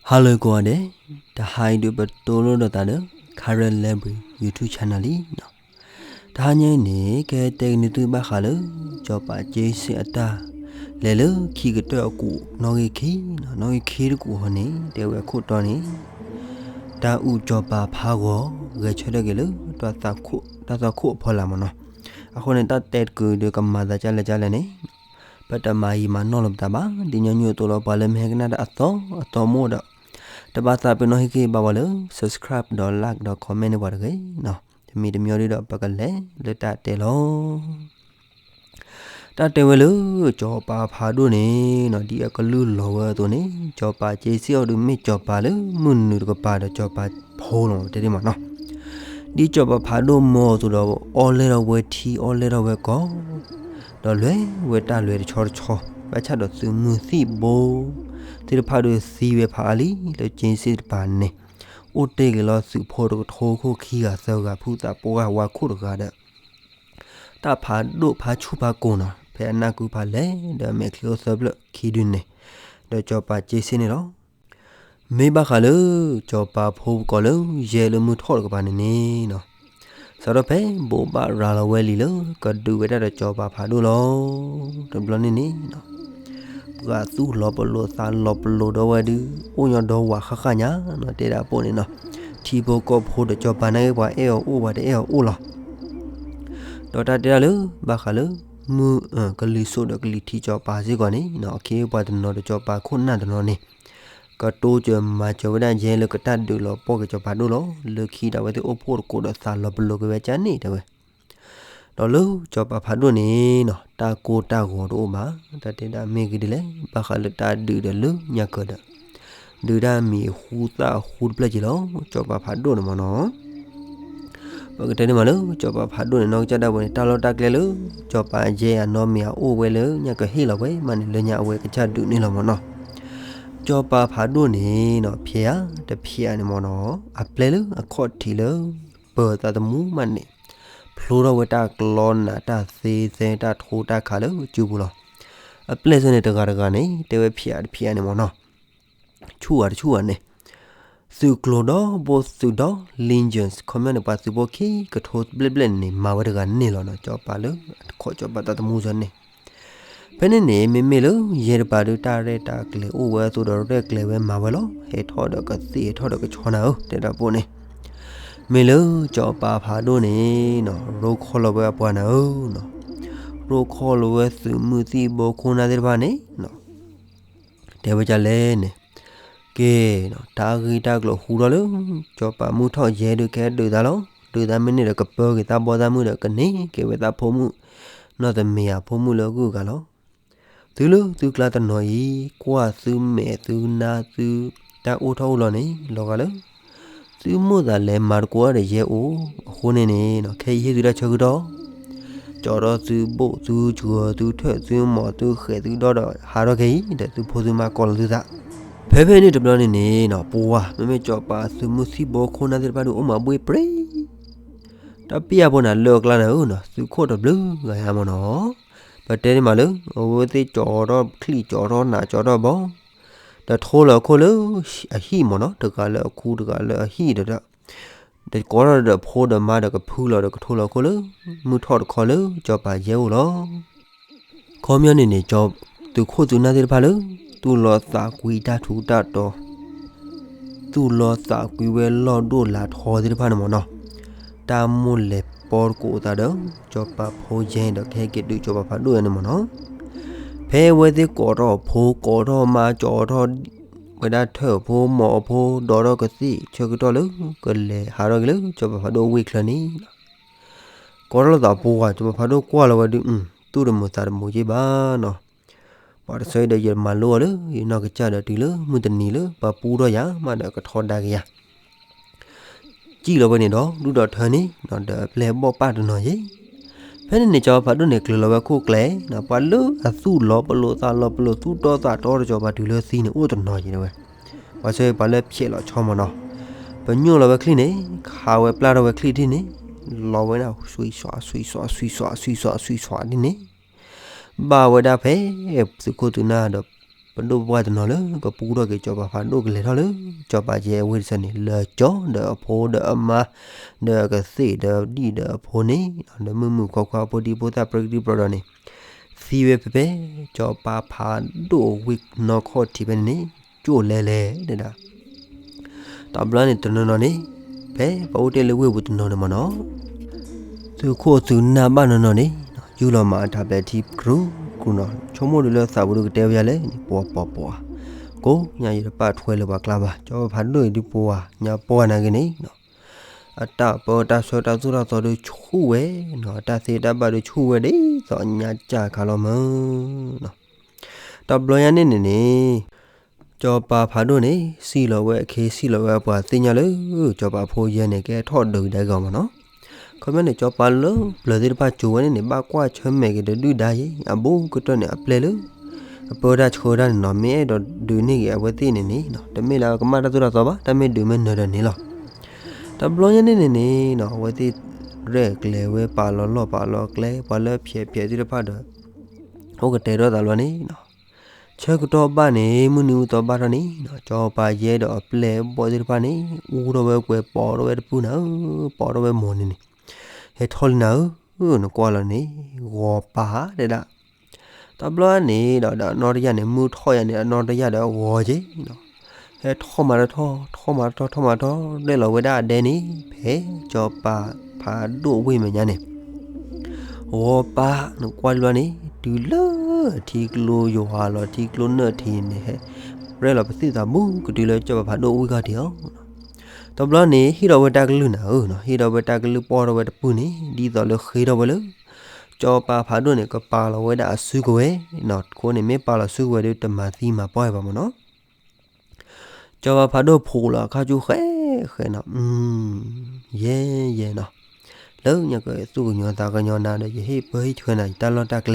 Hello ကိးဂၤဒဲး, တဟါအံၤဒုးပတိၢ်လိာ်ဒီးသးဒီး Karen Library YouTube channel လံနီၤ. တဟါညါအံၤန့ၣ် ကဟဲတဲကနုာ်သုဘၣ်ဃးလၢ စီၤပၤက့စ့ၣ်အတၢ်လဲၤလၢခံကတၢၢ်အကူးနီၣ်ဂံၢ်ခံနီၤ. နီၣ်ဂံၢ်ခံတကူးဟီန့ၣ် တဲဝဲအခိၣ်တီန့ၣ် တၢ်အုၣ်စီၤပၤဖးဂီၤ ဂဲၤဆၢထၢၣ်က့ၤလၢ တၢ်သွၣ်ခိၣ်အဖီလာ်မ့ၢ်နီၤ. အဃိန့ၣ် တၢ်တဲတကုာ်ဒီးကမၤသးဒ်လဲၣ်ဒ်လဲၣ်န့ၣ် ပတမၤယံာ်မၤနီၢ်လီၤပသးဘၣ်. ဒ်ညီနုၢ်အသိးလီၤ ပှၤလၢမ့ၢ်ဟဲကနၣ်တၢ်အသီအသီမိၢ်ဒီး တဘၣ်သးပ့ၤနီၣ်ဟ့ၣ်ဂံၢ်ဘါဝဲလၢ subscribe ဒီး like ဒီး comment န့ၢ်ပှၤတဂ့ၤနီၤ. တမံၤတမံၤဒုးဒီး ပကလဲၤလၢတၢ်တဲလီၤ. တၢ်တဲဝဲလၢ စီၤပၤဖးဒိၣ်န့ၣ်နီၤ ဒ်အကလုၢ်လီၤဝဲအသိးန့ၣ် စီၤပၤက့စ့ၣ်အီၤဒုးမ့ၢ်စီၤပၤလၢမုၢ်နုာ်တကပၤဒီး စီၤပၤဖိလီၤ တဲဒ်မးနီၤ. ဒ်စီၤပၤဖးဒိၣ်မၢအီၤအသိးဒီး အီၣ်လဲၢ်ထီၣ်ဝဲထံ အီၣ်လဲၢ်ထီၣ်ဝဲကီၢ် ဒီးလဲၤဝဲတၢ်လဲၤတဆီတဆီ ဘၣ်ဆၣ်ဒီးသုးမုၢ်သံၣ်ဘိ သ့ၣ်တဖၣ်ဒီးသံဝဲဖးအါလံ လၢက့စ့ၣ်တကပၤန့ၣ် အိၣ်တ့ၢ်က့ၤလီၤသုးဖိတကထိခိၣ်ခံဂၤသၢဂၤ ဖုသးပှၢ်ဝါခိၣ်တဂၤဒီး တၢ်ဖးဒိၣ်ဖးဆူၣ်ဖးကိာ်နီၤ ဖဲအနၢ်ကုဖးလဲၢ်ဒီးအမဲာ်ချံအိၣ်သၢဖျၢၣ်ခံဒုန့ၣ် ဒီးစီၤပၤက့စ့ၣ်န့ၣ်လီၤ. မ့ၢ်ဘၣ်ဃးလၢ စီၤပၤဖိပကီၢ်လၢယဲလၢမုၢ်ထီၣ်တကပၤန့ၣ်န့ၣ်နီၤ စးထီၣ်ဖဲဘိးဘၣ်ရၤလီၤဝဲလံာ်လၢ ကဒုးဝဲဒၣ်ဒီးစီၤပၤဖးဒိၣ်လီၤ. တဘျီန့ၣ်န့ၣ်နီၤ ပှၤသူၣ်လီၤပလိာ်သးလီၤပလိာ်ဒီးဝဲဒုး အိၣ်ညီဒီဝးဃၣ်ဃၣ်ညါနီၤ တဲဒၣ်ပိၣ်န့ၣ်နီၤ ထံဖိကီၢ်ဖိဒီးစီၤပၤနာ်က့ ပှၤအဲၣ်အီၤအိၣ် ပှၤတအဲၣ်အီၤအိၣ်လီၤ. ဒီးတၢ်တဲဒၣ်လၢ ဘၣ်ဃးလၢ မုၢ်ကလံၤစိးဒီးကလံၤထံးစီၤပၤစ့ၢ်ကီးန့ၣ်နီၤ အခ့အပှၤတနီၤဒီးစီၤပၤခိၣ်နၢ်တနီၤန့ၣ် ကတိစၢၤမၤစၢၤဝဲဒၣ်ယဲလၢကတၢ်ဒုးလီၤပှီၢ်က့ၤစီၤပၤဒိၣ်လီၤ. လၢခံဒၣ်ဝဲသ့ၣ်အိၣ်ဖှိၣ်တကိးဒီးသးလီၤပလိာ်က့ၤဝဲကန့ၣ်တဲဝဲ ဒီးလၢစီၤပၤဖးဒိၣ်န့ၣ်နီၤ တၢ်ကိၢ်တၢ်ဂီၤတအိၣ်ဘၣ်. တၢ်တဲဒၣ်မ့ၢ်ဂ့ၤဒ်လဲၣ် ဘၣ်ဃးလၢတၢ်ဒုးဒီးလၢညါကၢၤဒီး ဒုးတၢ်မံၤအဃူသၣ်အဃူတဖျၢၣ်က့ၤလီၤ စီၤပၤဖးဒိၣ်န့ၣ်မ့ၢ်နီၤ. ပကတဲန့ၣ်မးလၢ စီၤပၤဖးဒိၣ်န့ၣ် နီၢ်ကစၢ်ဒၣ်ဝဲန့ၣ် တၢ်လီၢ်တၢ်ကျဲလၢ စီၤပၤယဲအနီၢ်မ့ၢ်အအိၣ်ဝဲလၢညါကဟ့ၣ်လီၤဝဲမးန့ၣ် လၢညါအဝဲကစၢ်ဒုးန့ၣ်လီၤမ့ၢ်နီၤ. စီၤပၤဖးဒိၣ်န့ၣ်နီၤ ဖျဲးဧါ တဖျဲးဧါန့ၣ်မ့ၢ်နီၤ အပျဲၢ်လၢအခီၣ်ထံးလၢ ပၢၤသးသမူမးန့ၣ် ဖျိထီၣ်ဝဲတၢ်ကျီနးတၢ်သ့သဲတၢ်ထိတၢ်ခးလၢစုပူၤလီၤ. အပျဲၢ်ဆၢန့ၣ်တဂၤတဂၤန့ၣ် တဲဝဲဖျဲးဧါတဖျဲးဧါန့ၣ်မ့ၢ်နီၤ ဆူၣ်ဧါတဆူၣ်ဧါန့ၣ် သုးကျိၤဒီဘိသုးဒီ legions ခီပညီန့ၣ် ပှၤသုးဖိခံကထိဘျဲၣ်ဘျဲၣ်န့ၣ် မၤဝဲတဂၤန့ၣ်လီၤနီၤ စီၤပၤလၢ တခီစီၤပၤသးသမူဆၢန့ၣ် ဖဲန့ၣ်န့ၣ် မ့မ့ၢ်လၢယဲတပၤဒုး တၢ်ရဲၣ်တၢ်ကျဲၤအိၣ်ဝဲအသိးဒီး ရဲၣ်ကျဲၤဝဲမၤဝဲလီၤ. ဟဲထီၣ်ဒီးကသ့ၣ် ဟဲထီၣ်ဒီးကဆီနၤဧၢ တဲဒၣ်ပိၣ်န့ၣ် မ့ၢ်လၢစီၤပၤဖးဒိၣ်န့ၣ်နီၤ ရိၣ်ခီၣ်လီၤဝဲအပှၤနၤဧၢနီၤ ရိၣ်ခီၣ်လီၤဝဲသုးမုၢ်သံၣ်ဘိခိၣ်နၢ်သ့ၣ်တဖၣ်န့ၣ်နီၤ တဲဝဲဒ်လဲၣ်န့ၣ် ကဲနီၤ တၢ်ဂ့ၢ်တၢ်ကျိၤဟူထီၣ်လၢ စီၤပၤမုၢ်ထီၣ်ယဲဒုးကဟဲဒုးသးလီၤ. ဒုးသးမ့ၢ်န့ၢ်ဒီးကပၢက့ၤသးဘီသးမုၢ်ဒီး ကန့ၢ်က့ၤဝဲသးဖိမုၣ် နီၢ်သမဲအဖိမုၣ်လၢအဂုၤအဂၤလီၤ. သုလၢသုကျါတနီၤအံၤ ကွၢ်သုမဲာ်သုနါသု တၢ်အိၣ်ထီၣ်အိၣ်လီၤန့ၣ် လီၤဂာ်လၢ သုမိၣ်သးလဲၤမၤသကိးဒီးယဲအိၣ် အဃိန့ၣ်န့ၣ်နီၤ ခဲအံၤဟ့ၣ်သုတၢ်ဆၢကတီၢ် ကၠီထီၣ်သုဘိၣ်သုစှၢၤသုထၢၣ်သုမီၤသုဃဲးသုဒီဒီး ဟးထီၣ်ခဲအံၤဒီး သုဖိသုမါကိးလီၤသုသး. ဖဲဖဲန့ၣ်တဘျီန့ၣ်န့ၣ်နီၤ ပှၤ မ့မ့ၢ်စီၤပၤသုးမုၢ်သံၣ်ဘိခိၣ်နၢ်သ့ၣ်တဖၣ်ဒုးအိၣ်မးဘှ့ၣ်ပြ့ တၢ်ပျၢ်ဖိန့ၣ် လၢအကျါန့ၣ်ဧၢနီၤ သုးခိၣ်တဘျုးဂၤညါမ့ၢ်နီၤ ပတဲန့ၣ်မးလၢ အဝဲသ့ၣ်ကၠီထီၣ်ချံၣ်ကၠီထီၣ်နးကၠီထီၣ်ဘီ ဒီးထိလီၤအခိၣ်လၢအဟံၣ်မ့ၢ်နီၤ တဂၤလၢအခူတဂၤလၢအဟံၣ်ဒီး တကိးထီၣ်ဒီးဖိဒီးမါဒီးကဖုလီၤဒီးကထိလီၤအခိၣ်လၢ မုၢ်ထီၣ်တခီလၢ စီၤပၤယဲအိၣ်လီၤ. ခီပညီန့ၣ်န့ၣ် သုးခိၣ်သုးနၢ်သ့ၣ်တဖၣ်လၢ သူၣ်လီသးကွံတၢ်ထူးတၢ်တီၤ သူၣ်လီသးကွံဝဲလီၢ်ဒိၣ်လၤထီသ့ၣ်တဖၣ်န့ၣ်မ့ၢ်နီၤ, တၢ်မိၣ်လဲၤပီတကိးသးဒီး စီၤပၤဖိယဲဒီးကဟဲက့ၤဒုးစီၤပၤဖးဒိၣ်ယဲန့ၣ်မ့ၢ်နီၤ, ဖဲအဝဲသ့ၣ်ကိးထီၣ်အဖိ ကိးထီၣ်မါ ကၠီထီၣ်ဝဲဒၣ်ထၢၣ်ဖိမီၤဖိ ဒီးထီၣ်ကသ့ၣ်ဆၢကတီၢ်လၢ ကလဲၤဟးထီၣ်က့ၤလၢစီၤပၤဖးဒိၣ်ဝ့ၢ်ချၢန့ၣ် ကိးထီၣ်လိာ်သးပှၤ စီၤပၤဖးဒိၣ်ကွၢ်လီၤဝဲဒုး သူၣ်တမုာ်သးတမုာ်က့ဘၣ်နီၤ, ပှၤတဆၢအံၤဒီးယမၤလိအီၤလၢယနီၢ်ကစၢ်ဒီးတုၤလၢမုၢ်တနံၤလၢ ပှၤပူထီၣ်ယၤမးဒီးကထီဒါက့ၤယၤ စံၣ်လီၤဝဲန့ၣ်ဒီး ဒုၣ်ဒီးထၢန့ၣ် ဒီးအပျဲၢ်ဘီၣ်ပၢ်တနီၤယဲၢ်, ဖဲန့ၣ်န့ၣ် စီၤပၤဖးဒိၣ်န့ၣ် ကျၢၤလီၤဝဲခိၣ်ကျဲ ပှၤလၢအသူၣ်လီၤပလိာ်သးလီၤပလိာ်သူၣ်တီသးတီဒီးစီၤပၤတုၤလၢသံန့ၣ် အိၣ်တနီၤယဲၢ်ဝဲ, ပှၤဆၢပှၤလၢဖျဲးလီၤဆီမ့ၢ်နီၤ, ပညိၣ်လီၤဝဲချံၣ်န့ၣ် ခးဝဲပျၢ်ထီၣ်ဝဲချံၣ်ထံၣ်န့ၣ် လီၤဝဲဒၣ် ဆွံဆွး ဆွံဆွး ဆွံဆွး ဆွံဆွး ဆွံဆွးဒ်န့ၣ် ဘၣ်ဝဲဒၣ်ဖဲ သုးခိၣ်သုးနၢ်ဒီး ပဒိၣ်ပပှၢ်တနီၤလၢကပူထီၣ်က့ၤ စီၤပၤဖးဒိၣ်ကလဲၤထီၣ်လၢ စီၤပၤယဲအဝ့ၢ်တဆၢန့ၣ် လၢကၠီဒီးအဖိဒီးအမါ ဒီးအကသ့ၣ်ဒီးဒံၣ်ဒီးအဖိန့ၣ် ဒီးမုၣ်မုၣ်ခွါခွါ ဖိဒံဖိသၣ် ပြံကဒံပြံဒီန့ၣ် သံဝဲဖဲဖဲ စီၤပၤဖးဒိၣ်အဝ့ၢ်နီၢ်ခီၣ်ထံးဖဲန့ၣ်န့ၣ် ကၠိၣ်လဲၤလဲၤဒၣ် တဘျီန့ၣ်တနီၤနီၤန့ၣ် ဖဲပှၤအိၣ်တ့ၢ်လၢဝ့ၢ်ပူၤတနီၤန့ၣ်မ့ၢ်နီၤ သုးခိၣ်သုးနၢ်ဘၣ်နီၢ်နီၢ်န့ၣ် ယူၢ်လီၤမၤအတၢ်ပျဲထံကြူးကြူးနီၤ ဆိကမိၣ်ဒုးလၢသးပူၤဒုးကတဲဝဲယၤလဲၣ်န့ၣ် ပှၤပှၤပှၤ ကိးညါယတပာ်ထွဲလၢပှၤကျါဘၣ် စီၤပၤဖးဒိၣ်အံၤဒုးပှၤညါပှၢ်နၤဂ့ၤန့ၣ် အတၢ်ပၢတၢ်ဆှၢတၢ်သိၣ်တၢ်သီဒုးဆူၣ်ဝဲနီၤ အတၢ်သ့တၢ်ဘၣ်ဒုးဆူၣ်ဝဲဒ်သိးညါကၢ်ခါလီၤမၢ်နီၤ တဘျီညါန့ၣ်န့ၣ်န့ၣ် စီၤပၤဖးဒိၣ်န့ၣ် စံၣ်လီၤဝဲအခ့ စံၣ်လီၤဝဲအပှၤသ့ၣ်ညါလၢ စီၤပၤဖိယဲန့ၣ် ကဲထီၣ်ဒုးကဒါက့ၤအီၤမ့ၢ်နီၤ. ခီပညီန့ၣ် စီၤပၤလၢပျၢၤသ့ၣ်တဖၣ်ကၠိဝဲန့ၣ်န့ၣ် ဘၣ်ကွၢ်ဆၢၣ်မဲာ်က့ၤတဒုၣ်ဒါယဲ အဘူးကတၢၢ်န့ၣ် အပျဲၢ်လၢ အပၢတၢ်ဆှၢတၢ်န့ၣ်နီၤ မ့ၢ်အဲၣ်ဒိးဒုးန့ၢ်က့ၤအဝဲသ့ၣ်န့ၣ်န့ၣ် တမ့ၢ်လၢအကမၣ်တၢ်သိၣ်တၢ်သီဘၣ် တၢ်မ့ၢ်ဒုးမ့ၢ်နၢၤဒီးန့ၣ်လီၤ. တဘျီညါန့ၣ်န့ၣ်န့ၣ် အဝဲသ့ၣ်ရဲၣ်ကျဲၤဝဲ ပာ်လီၤလီၢ်ပာ်လီၤကျဲ ပှၤလၢဖျဲးဖျဲးသ့ၣ်တဖၣ်ဒီး အိၣ်ကတဲာ်ဒီးသးလီၤန့ၣ် ဆၢကတီၢ်ဘၣ်န့ၣ် မုၢ်နံၤအူသီဘၣ်ထီၣ်န့ၣ် စီၤပၤယဲဒီးအပျဲၢ်အဘီၣ်သ့ၣ်တဖၣ်န့ၣ် အူထီၣ်ဝဲကွဲ ပိာ်ထီၣ်ဝဲတပုၢ်နၤဧၢ, ပိာ်ထီၣ်ဝဲမိၢ်န့ၣ်န့ၣ်, ဟဲထီၣ်လံနၤဧၢ, နကွၢ်လီၤန့ၣ် ဂီၤပၤတဲဒၣ်. တဘျီန့ၣ်ဒီး ဒီးအနီၢ်တယၢ်န့ၣ် မုၢ်ထီၣ်ယၤန့ၣ် အနီၢ်တယၢ်ဒီးဂီၤက့ၤ ဟဲထီၣ်မၤထီၣ်ထီၣ် ထီၣ်မၤထီၣ်ထီၣ် ထီၣ်မၤထီၣ် ရဲၣ်လီၤဝဲဒၣ်အဒဲန့ၣ် ဖဲစီၤပၤဖးဒိၣ်ဝ့ၢ်မဲာ်ညါန့ၣ် ဂီၤပၤနကွၢ်လီၤန့ၣ် တုၤလၢထံကျိယွၤလီၤ ထံကျိနၢၣ်ထံးန့ၣ် ဟဲရဲၣ်လီၤပသံၣ်သးဘူးကတုၤလၢစီၤပၤဖးဒိၣ်ဝ့ၢ်ခီၣ်ထံးအီၤ. တဘျီန့ၣ် ဟ့ၣ်ထီၣ်ဝဲတၢ်ကလုၢ်နၤဧၢ, ဟ့ၣ်ထီၣ်ဝဲတၢ်ကလုၢ် ပိာ်ထီၣ်ဝဲတပုၢ်န့ၣ် ဒ်သိးလၢဃ့ထီၣ်ဝဲလၢ စီၤပၤဖးဒိၣ်န့ၣ် ကပာ်လီၤဝဲဒၣ်အစုကဝဲၤ, အဃိန့ၣ် မ့ၢ်ပာ်လီၤစုကဝဲၤဒီး တမၤသံမၤပှၢ်ဘၣ်မ့ၢ်နီၤ. စီၤပၤဖးဒိၣ်ဖိးလီၤအခါဆူၣ်ဃဲဃဲနီၤ, ယဲယဲနီၤ, လၢညါကသူၣ်ကညီၤသးကညီၤနၤဒီး ယဟ့ၣ်ပၢဟ့ၣ်ဆှၢနၤ ယတၢ်လီၢ်တၢ်ကျဲ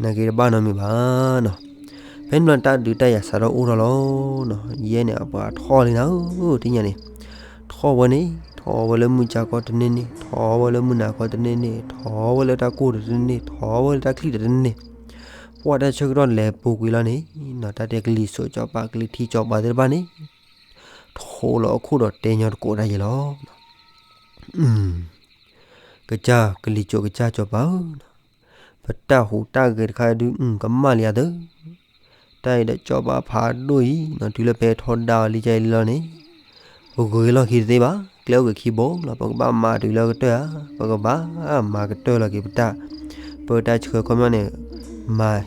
နာ်က့တဘၣ်နီတမံၤဘၣ်နီၤ. ဖဲန့ၣ်ဘျီတၢ်ဒုးတၢ်ယၤစးထီၣ်အိၣ်ထီၣ်လီၤ. ယဲန့ၣ် အပှၤထီၣ်လံနၤဧၢ, တနံၤညါန့ၣ် ထီၣ်ဝဲန့ၣ် ထီၣ်ဝဲလၢမုၢ်ကၢကီၢ်တန့ၢ်န့ၣ်, ထီၣ်ဝဲလၢမုၢ်နၤကီၢ်တန့ၢ်န့ၣ်, ထီၣ်ဝဲလၢတၢ်ကိၢ်တန့ၢ်န့ၣ်, ထီၣ်ဝဲလၢတၢ်ချံၣ်တန့ၢ်န့ၣ်, ပှၢ်တၢ်ဆၢကတီၢ်လဲၤပူၤကွံာ်လီၤန့ၣ် တၢ်တဲကလံၤစိးစီၤပၤ ကလံၤထံးစီၤပၤသ့ၣ်တဖၣ်န့ၣ် ထိးလီၤအခိၣ်ဒီးတဲညီတကိးတၢ်ယဲလီၤ. ကစၢ် ကလံၤစိးကစၢ်စီၤပၤဧၢ, ပတၢ်ဟူးတၢ်ဂဲၤတခါဒုး ကမၣ်လံအသၢ, တၢ်အံၤဒီးစီၤပၤဖးဒိၣ်အံၤ တုၤလၢပဟဲထီဒါအီၤလံကၢ်အံၤလံလီၤန့ၣ် ပဂုၤလီၢ်ခံတသ့ဘၣ်, ကျဲအိၣ်က့ၤခံဘိလီၤ. ပကဘၣ်မၤတုၤလၢကတၢၢ်ဧါ, ပကဘၣ်မၤကတၢၢ်လီၤက့ၤပတၢ် ပတၢ်ဆှၢခီပညီန့ၣ် မၤ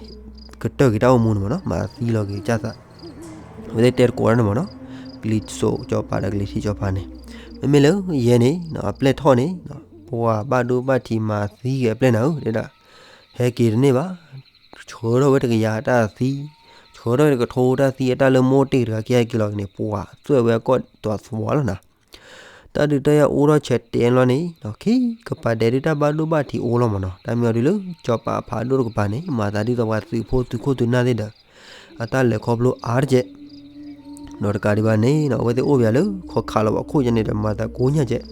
ကတၢၢ်က့ၤတၢ်အိၣ်မူန့ၣ်မ့ၢ်နီၤ, မၤသံလီၤက့ၤကစၢ်သး အဝဲသ့ၣ်တဲတကိးတၢ်န့ၣ်မ့ၢ်နီၤ, ကလံၤစိးစီၤပၤဒီးကလံၤထံးစီၤပၤန့ၣ်, မ့မ့ၢ်လၢယဲန့ၣ် အပျဲၢ်ထီၣ်န့ၣ် ပှၤဘၣ်ဒိဘၣ်ထံးမၤသံက့ၤအပျဲၢ်နၤဧၢ, တဲဒၣ် ဟဲက့ၤတန့ၢ်ဘၣ်, ဆှၢထီၣ်ဝဲတကယၤတၢ်သံ, ဆှၢထီၣ်ဝဲတကထိတၢ်သံ အတၢ်လၢမိၢ်တ့ၢ်တဂၤက့ၤဟဲက့ၤလီၤက့ၤန့ၣ် ပှၤသွဲၣ်ဝဲအကီၢ်ဒီးသွဲၣ်လီၤနၤ. တၢ်ဒုးတၢ်ယၤအိၣ်ထီၣ်ဆဲးတဲလီၤန့ၣ် ခံကပၤဒဲးဒုး တၢ်ဘၣ်ဒိဘၣ်ထံးအိၣ်လီၤမ့ၢ်နီၤ, တၢ်မ့ၢ်အီၤဒုးလၢ စီၤပၤဖးဒိၣ်တကပၤန့ၣ် မၤသးဒ်သိးပှၤသုးဖိသုးခိၣ်သုးနၢ်သ့ၣ်ဒီး အတၢ်လဲၤခီဖျိအါတက့ၢ် ဒီးတကးဒံးဘၣ်န့ၣ်နီၤ အဝဲသ့ၣ်အိၣ်ပယၤလၢ ခီၣ်ခးလီၤပှၤခိၣ်ညါန့ၣ်ဒီး မၤသးကိးညါကဲး,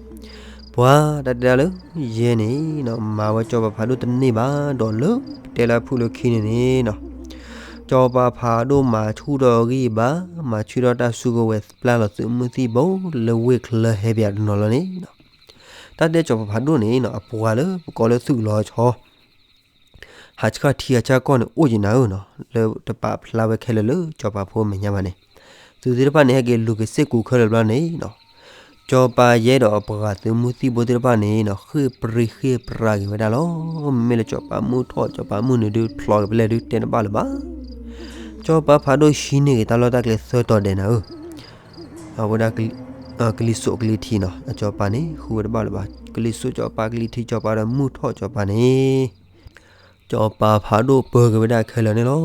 ပှၤတၢ်တဲဒၣ်လၢ ယဲန့ၣ်နီၤ မၤဝဲစီၤပၤဖးဒိၣ်တန့ၢ်ဘၣ်, ဒီးလၢပတဲလၢဖုၣ်လၢခံန့ၣ်န့ၣ်နီၤ စီၤပၤဖးဒိၣ်မၤဆူၣ်ထီၣ်ဂံၢ်ဘါ, မၤဆူၣ်ထီၣ်တၢ်စုကဝဲၤ ပျၢ်လီၤသုးမုၢ်သံၣ်ဘိလၢဝ့ၢ်ချၢဟဲပယၤတနီၤလီၤန့ၣ်နီၤ, တၢ်တဲစီၤပၤဖးဒိၣ်န့ၣ်နီၤ အပှၤလၢပကိးလၢသုးလီၤဆီ ဟးဆှၣ်ထံဟးဆှၣ်ကီၢ်န့ၣ် အိၣ်က့ၤနၤဧၢနီၤ, လၢတပာ်ဖျါဝဲခဲလၢာ်လၢစီၤပၤဖိအမဲာ်ညါဘၣ်န့ၣ်, သုးသ့ၣ်တဖၣ်န့ၣ် ဟဲက့ၤလူၤက့ၤစ့ၢ်ကီးခဲလၢာ်ဘျီန့ၣ်နီၤ, စီၤပၤယဲဒီးအပှၤသုးမုၢ်သံၣ်ဘိသ့ၣ်တဖၣ်န့ၣ်နီၤ ဃ့ၢ်ပြံဃ့ၢ်ပြါက့ၤဝဲဒၣ်လီၤ. မ့မ့ၢ်လၢစီၤပၤမုၢ်ထီၣ် စီၤပၤမုၢ်နုာ်ဒုးဖျိးက့ၤဖဲလဲၣ်ဒုးတဲတဘၣ်လၢၤဘၣ်. စီၤပၤဖးဒိၣ်ဟံးန့ၢ်က့ၤတၢ်လီၢ်တၢ်ကျဲသၢတီၤဒဲးနၤဧၢ အဝဲဒၣ် ကလံၤစိးကလံၤထံးနီၤ အစီၤပၤန့ၣ် ဃုဝဲတဘၣ်လၢၤဘၣ်. ကလံၤစိးစီၤပၤ ကလံၤထံးစီၤပၤဒီးမုၢ်ထီၣ်စီၤပၤန့ၣ် စီၤပၤဖးဒိၣ်ပၢက့ၤဝဲဒၣ်ခဲလၢာ်န့ၣ်လီၤ.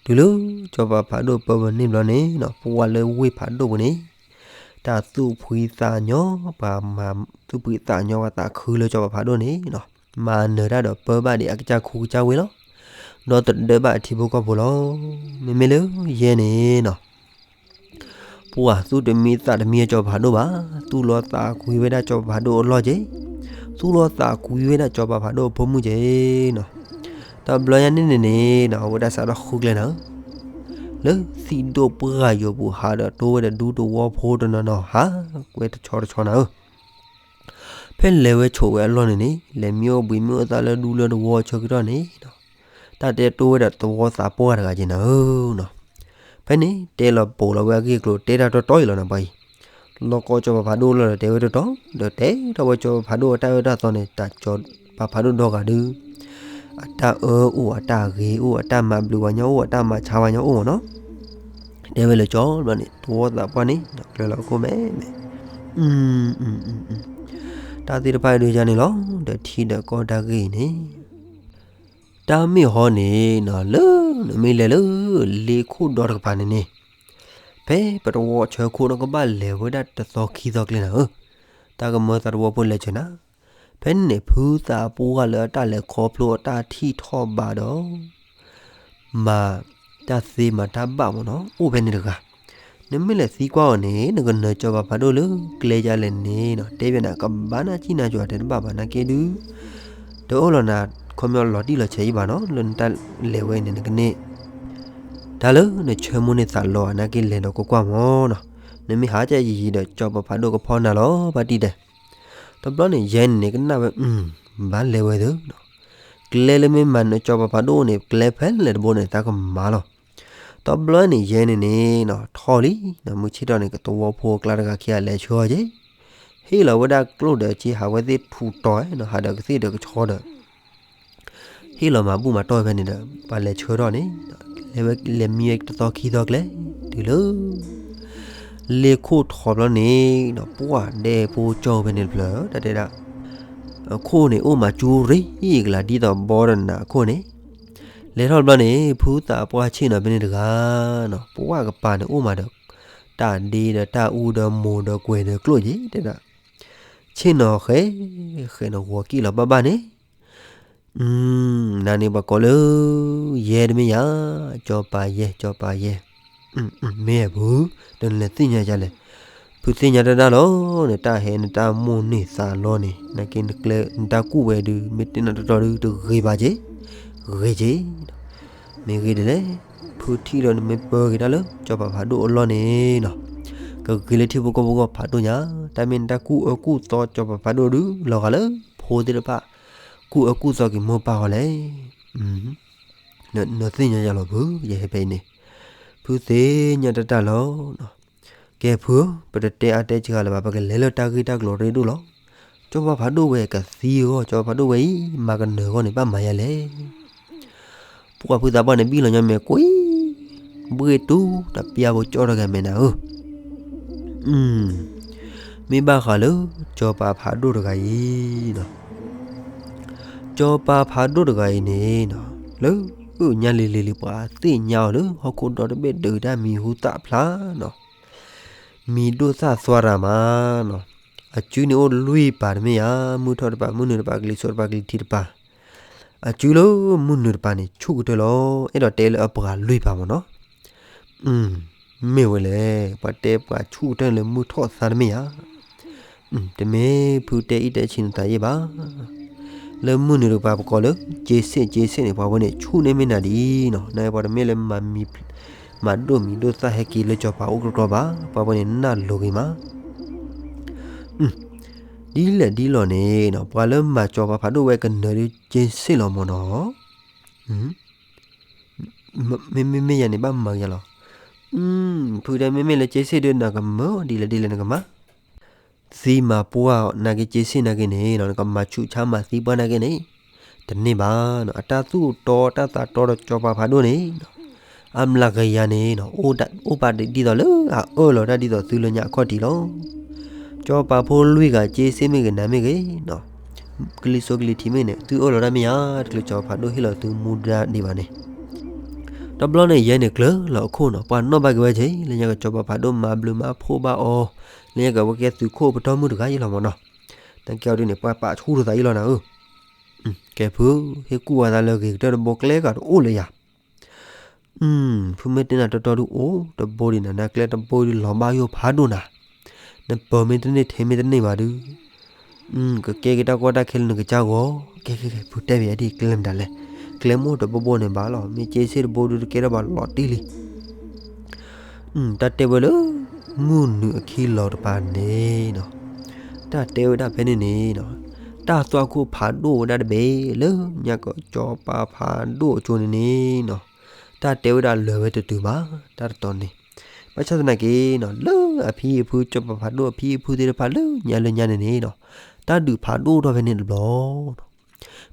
တုၤလၢစီၤပၤဖးဒိၣ်ပၢဝဲန့ၣ်ဘျီန့ၣ်နီၤ ပှၤလၢဝ့ၢ်ဖးဒိၣ်ပူၤန့ၣ် တၢ်သူၣ်ဖှံသးညီ ပှၤမၤသူၣ်ဖှံသးညီပှၤသးခုလၢစီၤပၤဖးဒိၣ်န့ၣ်နီၤ မၤနၢၤတၢ်ဒီးပၢဘၣ်ဒံးအကစၢ်ခူကစၢ်ဝ့ၢ်လီၤ. ဒီးတဒၢဘၣ်အထံဖိကီၢ်ဖိလီၤ. မ့မ့ၢ်လၢယဲန့ၣ်နီၤ ပှၤသူၣ်တမံသးတမံအစီၤပၤဖးဒိၣ်ဘၣ်, သူၣ်လီၤသးကွံဝဲဒၣ်စီၤပၤဖးဒိၣ်အလီၢ်က့ၤ, သူၣ်လီၤသးကွံဝဲဒၣ်စီၤပၤဖးဒိၣ်အဖိမုၣ်က့ၤနီၤ. တဘျီညါန့ၣ်န့ၣ်န့ၣ်နီၤ အဝဲဒၣ်စးထီၣ်ဃုကျဲနၤဧၢ လၢသံၣ်ဒိၣ်ပှၢ်ယိာ်ပူၤ ဟးဒီးတိဝဲဒီးဒူသဝီဖိတနီၤနီၤ ဟးကွဲတဆီတဆီနၤဧၢ. ဖဲလဲၤဝဲဆိးဝဲအလီၢ်န့ၣ်န့ၣ် လဲၤမံအိၣ်ဘှံးမံအိၣ်သးလၢဒူလၢသဝီဆၢကတီၢ်န့ၣ် တၢ်တဲတိဝဲဒီးသဝီသးပှၢ်တဂၤက့ၤနၤဧၢနီၤ. ဖဲန့ၣ်တဲလီၤပိာ်လီၤဝဲအဂ့ၢ်အကျိၤ တဲတၢ်တီတီအံၤလီၤနၤပှၤအံၤ, လီၤကီကၠီၤပၤဖးဒိၣ်လီၤဒီးတဲဝဲတီတီ, ဒီးတဲထီၣ်ဝဲကၠီၤပၤဖးဒိၣ်အတၢ်အၢတၢ်သီန့ၣ် တၢ်ကၠီၤပၤဖးဒိၣ်ဒီဂၤဒု အတၢ်အၢအိၣ် အတၢ်ဂ့ၤအိၣ် အတၢ်မၤဘျုးပှၤညီအိၣ် အတၢ်မၤဆါပှၤညီအိၣ်မ့ၢ်နီၤ. တဲဝဲလၢကၠီၤဘျီန့ၣ် သဝီသးပှၢ်န့ၣ် ကျၢၤလီၤခိၣ်မဲမဲ, တၢ်သ့ၣ်တဖၣ်အံၤဒုးယါန့ၣ်လီၤ. ဒီးထံဒီးကီၢ်တၢ်ဂ့ၢ်အံၤန့ၣ် တၢ်မ့ၢ်ဟီန့ၣ်နီၤ လၢနမ့ၢ်လဲၤလၢလ့ခိၣ်ဒီတကပၤန့ၣ်န့ၣ် ဖဲပတဝီဆၢခိၣ်နီၣ်ကဘၣ်လဲၤဝဲဒၣ်တသီခံသီကျဲနၤဧၢ, တၢ်ကမၢသးတဝီဖိလဲၤဆၢနၤ. ဖဲန့ၣ်န့ၣ် ဖုသးပှၢ်လၢအတၢ်လဲၤခီဖျိအတၢ်ထံၣ်ထီၣ်ဘးဒီး မၤတၢ်သ့မၤတၢ်ဘၣ်မ့ၢ်နီၤ အိၣ်ဖဲန့ၣ်တဂၤ. နမ့ၢ်လဲၤသံကွၢ်အီၤန့ၣ် နကနၢၤကၠီၤပၤဖးဒိၣ်လၢကျဲယါလဲၣ်န့ၣ်နီၤ တဲဘၣ်နၤ ကဘၣ်နၢ်ကံၣ်နၢ်ကၠီၤတဲတဘၣ်ဘၣ်နာ်က့ဒု တအၢၣ်လီၤနၤ ခီပညီလီၤတံၢ်လီၤဆဲးယံၤဘၣ်နီၤ လၢနတၢ်လဲၤဝဲန့ၣ် နကန့ၢ် တၢ်လၢနဆၢမုၢ်န့ၢ်သးလီၤ အနာ်က့လဲၤဒီးကွၢ်ကွၢ်မ့ၢ်နီၤ. နမ့ၢ်ဟးကယံာ်ယံာ်ဒီးကၠီၤပၤဖးဒိၣ်ကဖီနၤလီၤ ပှၤတံၢ်တဲ. တဘျီန့ၣ် ယဲန့ၣ်န့ၣ် ကနၣ်ဝဲ ဘၣ်လဲၤဝဲသ့နီၤ. ကျဲလၢမ့ၢ်မၤနၢၤကၠီၤပၤဖးဒိၣ်န့ၣ် ကျဲဖဲလဲၣ်တဘိန့ၣ် သးကမၤလီၤ. တဘျီန့ၣ် ယဲန့ၣ်န့ၣ်နီၤ ထီၣ်လံနီၤ မုၢ်ဆ့ၣ်ထီၣ်န့ၣ် ကသဝီဖိအကျါတဂၤခံဂၤလဲၤဆှၢအီၤက့ၤ ဟ့ၣ်လီၤဝဲဒၣ်ကျိၣ်ဒီးက့ ဟးဝဲသ့ၣ်ထူးတီၤနီၤ ဟးဒီးကသ့ၣ်ဒီးကဆီဒီး ဟ့ၣ်လီၤမၤဘူၣ်မၤတီၢ်ဖဲန့ၣ်ဒီး ပှၤလဲၤဆှၢထီၣ်န့ၣ် လဲၤဝဲလဲၤမံဝဲတသီခံသီကျဲ တုၤလၢ လ့ခိၣ်ထီဘျီန့ၣ်နီၤ ပှၢ်ဒဲဖိကၠီၣ်ဖဲန့ၣ်တဖျၢၣ် တၢ်တဲဒၣ် အခိၣ်န့ၣ် အိၣ်မးကၠူရ့ကလး ဒ်သိးဘီဒီးနးအခိၣ်န့ၣ် လဲၤထီၣ်တဘျီန့ၣ် ဖုသးပှၢ်ဆ့ၣ်နီၤဖဲန့ၣ်တဂၤနီၤ ပှၢ်ကပၤန့ၣ် အိၣ်မးဒီး တၢ်ဒ့ဒီးတၢ်အူဒီးမိၢ်ဒီးကွဲၤဒီးကျိၣ်က့ၤ တဲဒၣ် ဆ့ၣ်နီၤဃဲ ဃဲနီၤ ဂီၤကံၣ်လီၤဘၣ်ဘၣ်န့ၣ် နၤန့ၣ်ပှၤကိးလၢ ယဲတမ့ၢ်ယၤ ကၠီၤပၤယဲ ကၠီၤပၤယဲ မ့ၢ်ဖု ဒီးနလဲၤသ့ၣ်ညါယၤလဲၣ် ဖုသ့ၣ်ညါတၢ်တၢ်လီၤန့ၣ် တၢ်ဟဲနတၢ်မိၣ်န့ၢ်သးလီန့ၣ် နာ်က့နကျဲနတၢ်ကူၣ်ဝဲဒုး မ့ၢ်တ့ၢ်နၤတီတီဒုး တဂ့ၤဘၣ်က့ၤ ဂ့ၤက့ၤ မ့ၢ်ဂ့ၤဒ်လဲၣ် ဖုထံၣ်ဒီးနမ့ၢ်ပၢက့ၤတၢ်လၢ ကၠီၤပၤဖးဒိၣ်အလီၢ်န့ၣ်နီၤ ကဂ့ၤလၢထံဖိကီၢ်ဖိကီၢ်ဖးဒိၣ်ညါ တၢ်မ့ၢ်နတၢ်ကူၣ်အၢကူၣ်သီကၠီၤပၤဖးဒိၣ်ဒုး လီၤဂာ်လၢ ဖိသ့ၣ်တဖၣ် ကူၣ်အၢကူၣ်သီက့ၤမိၢ်ပၢ်ဃီလဲၣ် နသ့ၣ်ညါယၤလီၤဖု ယဟဲဖဲအံၤန့ၣ် ဖုသ့ၣ်ညါတၢ်တၢ်လီၤ ကဲဖုဧၢ ပတတဲအါတဲစှၤလၢၤဘၣ် ပကလဲၤလၢတၢ်ဂ့ၢ်တၢ်ကျိၤရ့ဒိၣ်လီၤ. ကၠီၤပၤဖးဒိၣ်ဝဲကသံအဂီၢ် ကၠီၤပၤဖးဒိၣ်ဝဲအံၤ မၤကနၢၤအဂီၢ်န့ၣ် ဘၣ်မၤယၤလဲၣ်. ပှၢ်ဖုသးပှၢ်န့ၣ် ဘံၣ်လီၤညီမ့ၢ်ကွံာ် ဘှ့ၣ်တူၢ်တပျၢ်ဖိကၠီထီၣ်က့ၤမဲာ်နၤဧၢ မ့ၢ်ဘၣ်ဃးလၢ ကၠီၤပၤဖးဒိၣ်တဂၤအံၤ ကၠီၤပၤဖးဒိၣ်တဂၤအံၤန့ၣ်နီၤ လၢညါလံၤလံၤလံၤ ပှၤသ့ၣ်ညါအီၤလၢ ဟီၣ်ခိၣ်ဒီတဘ့ၣ်ဒုးတၢ်မံၤဟူသၣ်ဖျါနီၤ မံၤဒိၣ်သၣ်သွါရၤမးနီၤ အစုန့ၣ်အိၣ်လွံၢ်ပၤတမ့ၢ်ဧါ မုၢ်ထီၣ်တပၤ မုၢ်နုာ်တပၤ ကလံၤစိးတပၤ ကလံၤထံးတပၤ အစုလၢမုၢ်နုာ်တပၤန့ၣ် ဆူၣ်ကတၢၢ်လီၤ အဲၣ်ဒိးတဲလၢအပှၤလွံၢ်ပၤမ့ၢ်နီၤ မ့ၢ်ဝဲလဲၣ် ပှၤတဲပှၤဆူၣ်ကတၢၢ်လၢမုၢ်ထီၣ်သါတမ့ၢ်ဧါ တမ့ၢ်ဖုတဲအံၤတဲဆံးနသးယံၣ်ဘၣ် လၢမုၢ်နုာ်တပၤပကိးလၢ က့စ့ၣ် က့စ့ၣ်န့ၣ် ပှၤဝဲန့ၣ် ဆူၣ်န့ၢ်မ့ၢ်နၤဒ်နီၤ နပှၤတမ့ၢ်လၢ မၤဒိၣ်မံၤဒိၣ်သၣ်ဟဲက့ၤလၢကၠီၤပၤအိၣ်ကြီကြီဘၣ် ပှၤဝဲန့ၣ်နၢ်လိၤဂ့ၤမး ဒ်လဲၣ်ဒ်လဲၣ်န့ၣ်နီၤ ပှၤလၢမၤကၠီၤပၤဖးဒိၣ်ဝဲကနၢၤဒ်က့စ့ၣ်လီၤမ့ၢ်နီၤ မ့မ့မ့ၢ်ယၤန့ၣ် ဘၣ်မၤယၤလီၤ ဖုတဲမ့မ့ၢ်လၢက့စ့ၣ်ဒုး နကမၢဒ်လဲၣ်ဒ်လဲၣ်နကမၤ သံမၤပှၢ်နာ်က့ က့စ့ၣ်နာ်က့န့ၣ် နကမၤဆူးဆါမၤသံပှၢ်နာ်က့န့ၣ် တန့ၢ်ဘၣ်နီၤ အတၢ်သူၣ်တီတၢ်သးတီဒီးကၠီၤပၤဖးဒိၣ်န့ၣ် အမျးကယၤန့ၣ် အိၣ်ပာ်ဒ်သိးလၢအအၢၣ်လီၤတၢ်ဒ်သိးသုလၢညါအခီၣ်ထံးလီၤ. ကၠီၤပၤဖိလွံၢ်ဂၤ က့စ့ၣ်မ့ၢ်ဂ့ၤ နၤမ့ၢ်ဂ့ၤ ကလံၤစိးကလံၤထံးမ့ၢ်ဂ့ၤန့ၣ် သုအၢၣ်လီၤတၢ်မ့ၢ်ယၤ တချုးကၠီၤပၤဖးဒိၣ်ဟ့ၣ်လီၤသုမူဒါဒံးဘၣ်န့ၣ် တဘျီန့ၣ် ယဲန့ၣ်ကျၢၤလီၤအခိၣ်နီၤ ပှၤနီၣ်ဘၣ်က့ၤဝဲက့ၤ လၢညါကၠီၤပၤဖးဒိၣ်မၤဘျုးမၤဖှိၣ်ဘၣ်အီၤ လၢညါကဝဲကဲသုးခိၣ်ပတီၢ်မုၢ်တဂၤအံၤလီၤမ့ၢ်နီၤ နကဲအီၤဒ်န့ၣ် ပှၤပာ်ဆူၣ်ထီၣ်သးအံၤလီၤနၤဧၢ ကဲဖု ဟ့ၣ်ကူၣ်ဝဲသးလၢဂ့ၤကတၢၢ်တဘိကျဲဂၤတအိၣ်လၢယၤ ဖုမ့ၢ်တဲနၤတီတီဒုးအိၣ်တဘိဒံးနၤ နကျဲတဘိဒုးလီၤဘၣ်ယိၣ်ဖးဒိၣ်နၤ နပၢၤမ့ၢ်တန့ၢ်ထဲမ့ၢ်တန့ၢ်ဘၣ်ဒုး ကကဲက့ၤတၢ်ကီတၢ်ခဲလၢနကစၢ်ဂီၤ ကဲကဲကဲ ဖုတဲဘၣ်ယၤဒ်ကျဲမတၤလဲၣ် ကျဲမိၢ်တဘိဘိန့ၣ်ဘၣ်လီၤ မ့ၢ်က့စ့ၣ်တဘိဒုးတကဲထီၣ်ဘၣ်လီၤတံၢ်လံ တၢ်တဲဝဲလၢ မုၢ်နုာ်အခံလီၤတပၤန့ၣ်နီၤ, တၢ်တဲဝဲဒၣ်ဖဲန့ၣ်န့ၣ်နီၤ, တၢ်သွၣ်ခိၣ်ဖးဒိၣ်ဝဲဒၣ်တဘ့ၣ်လၢ ညါကီၢ်စီၤပၤဖးဒိၣ်အကၠိန့ၣ်န့ၣ်နီၤ, တၢ်တဲဝဲဒၣ်လၢာ်ဝဲတတုၤဘၣ် တၢ်တတီၤန့ၣ်, ဘၣ်ဆၣ်သနာ်က့နီၤ လၢအဖံအဖု စီၤပၤဖးဒိၣ်အဖံအဖုသ့ၣ်တဖၣ်လၢညါလၢညါန့ၣ်န့ၣ်နီၤ, တၢ်ဒုးဖးဒိၣ်ထီၣ်ဖဲန့ၣ်တဘျီနီၤ,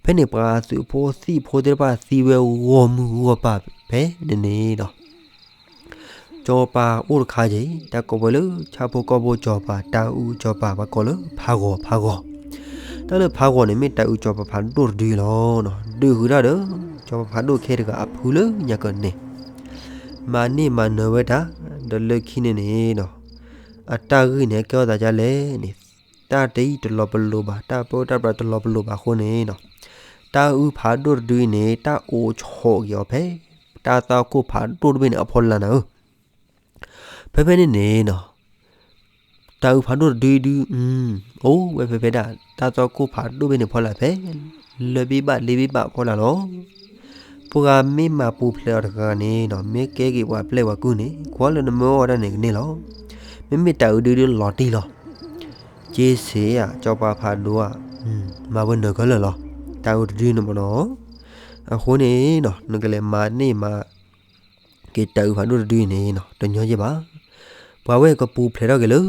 ဖဲန့ၣ်ပှၤသုးဖိသံၣ်ဖိသ့ၣ်တဖၣ်သံဝဲဂီၢ်မုၢ်ဂီၢ်ပၤဖဲန့ၣ်န့ၣ်နီၤ စီၤပၤအိၣ်တခါက့ၤ တၢ်ကိးဝဲလၢ ဆၣ်ဖိကီၢ်ဖိစီၤပၤ တၤအုစီၤပၤ ပှၤကိးလၢဖးဂီၤ ဖးဂီၤ, တၢ်လၢဖးဂီၤန့ၣ် မ့ၢ်တၤအုစီၤပၤဖးဒိၣ်တဒုလီၤ. ဒုးဃုာ်တၢ်ဒီး စီၤပၤဖးဒိၣ်ခဲတဂၤအဖုလၢညါကီၢ်န့ၣ်, မၤန့ၢ်မၤနၢၤဝဲတၢ် ဒီးလၢခံန့ၣ်န့ၣ်နီၤ, အတၢ်ဂ့ၢ်န့ၣ် ကဲထီၣ်သးဒ်လဲၣ်န့ၣ်, တၢ်တယံာ်တလီၤပလိာ်ဘၣ် တၢ်ပၢတၢ်ပြးတလီၤပလိာ်ဘၣ်အဃိန့ၣ်နီၤ, တၤအုဖးဒိၣ်တဒုအံၤန့ၣ် တၢ်အိၣ်ဆိးက့ၤအီၤဖဲ တၢ်သွၣ်ခိၣ်ဖးဒိၣ်တဘ့ၣ်န့ၣ်အဖီလာ်နၤဧၢ, ဖဲဖဲန့ၣ်န့ၣ်နီၤ, တၤအုဖးဒိၣ်တဒုဒု, အိၣ်ဝဲဖဲဖဲဒၣ် တၢ်သွၣ်ခိၣ်ဖးဒိၣ်ဘ့ၣ်န့ၣ်ဖီလာ်ဖဲ လၢၢ်ဘ့ၣ်ဘၣ်လ့ဘ့ၣ်ဘၣ်ဖီလာ်လီၤ. ပှၤမ့ၢ်မၤပူၤဖျဲးအီၤတဂၤန့ၣ်နီၤ မ့ၢ်ကဲက့ၤပှၤပျဲၢ်ပှၤကုၢ်န့ၣ် ကွၢ်လၢနမၢအီၣ်ဝဲဒၣ်န့ၣ်ကန့ၢ်လီၤ. မ့မ့ၢ်တၤအုဒုဒုလီၤတံၢ်လီၤ. က့စ့ဧါ စီၤပၤဖးဒိၣ်ဧါ, မၤဝဲနၢၤခဲလၢာ်လီၤ. တၤအုတဒုန့ၣ်မ့ၢ်နီၤ, အဃိန့ၣ်နီၤ နကလဲၤမၤန့ၢ်မၤ က့ၤတၤအုဖးဒိၣ်တဒုအံၤန့ၣ်နီၤ တညီယဲၢ်ဘၣ်. ပှၤဝဲကပူၤဖျဲးထီၣ်က့ၤလၢ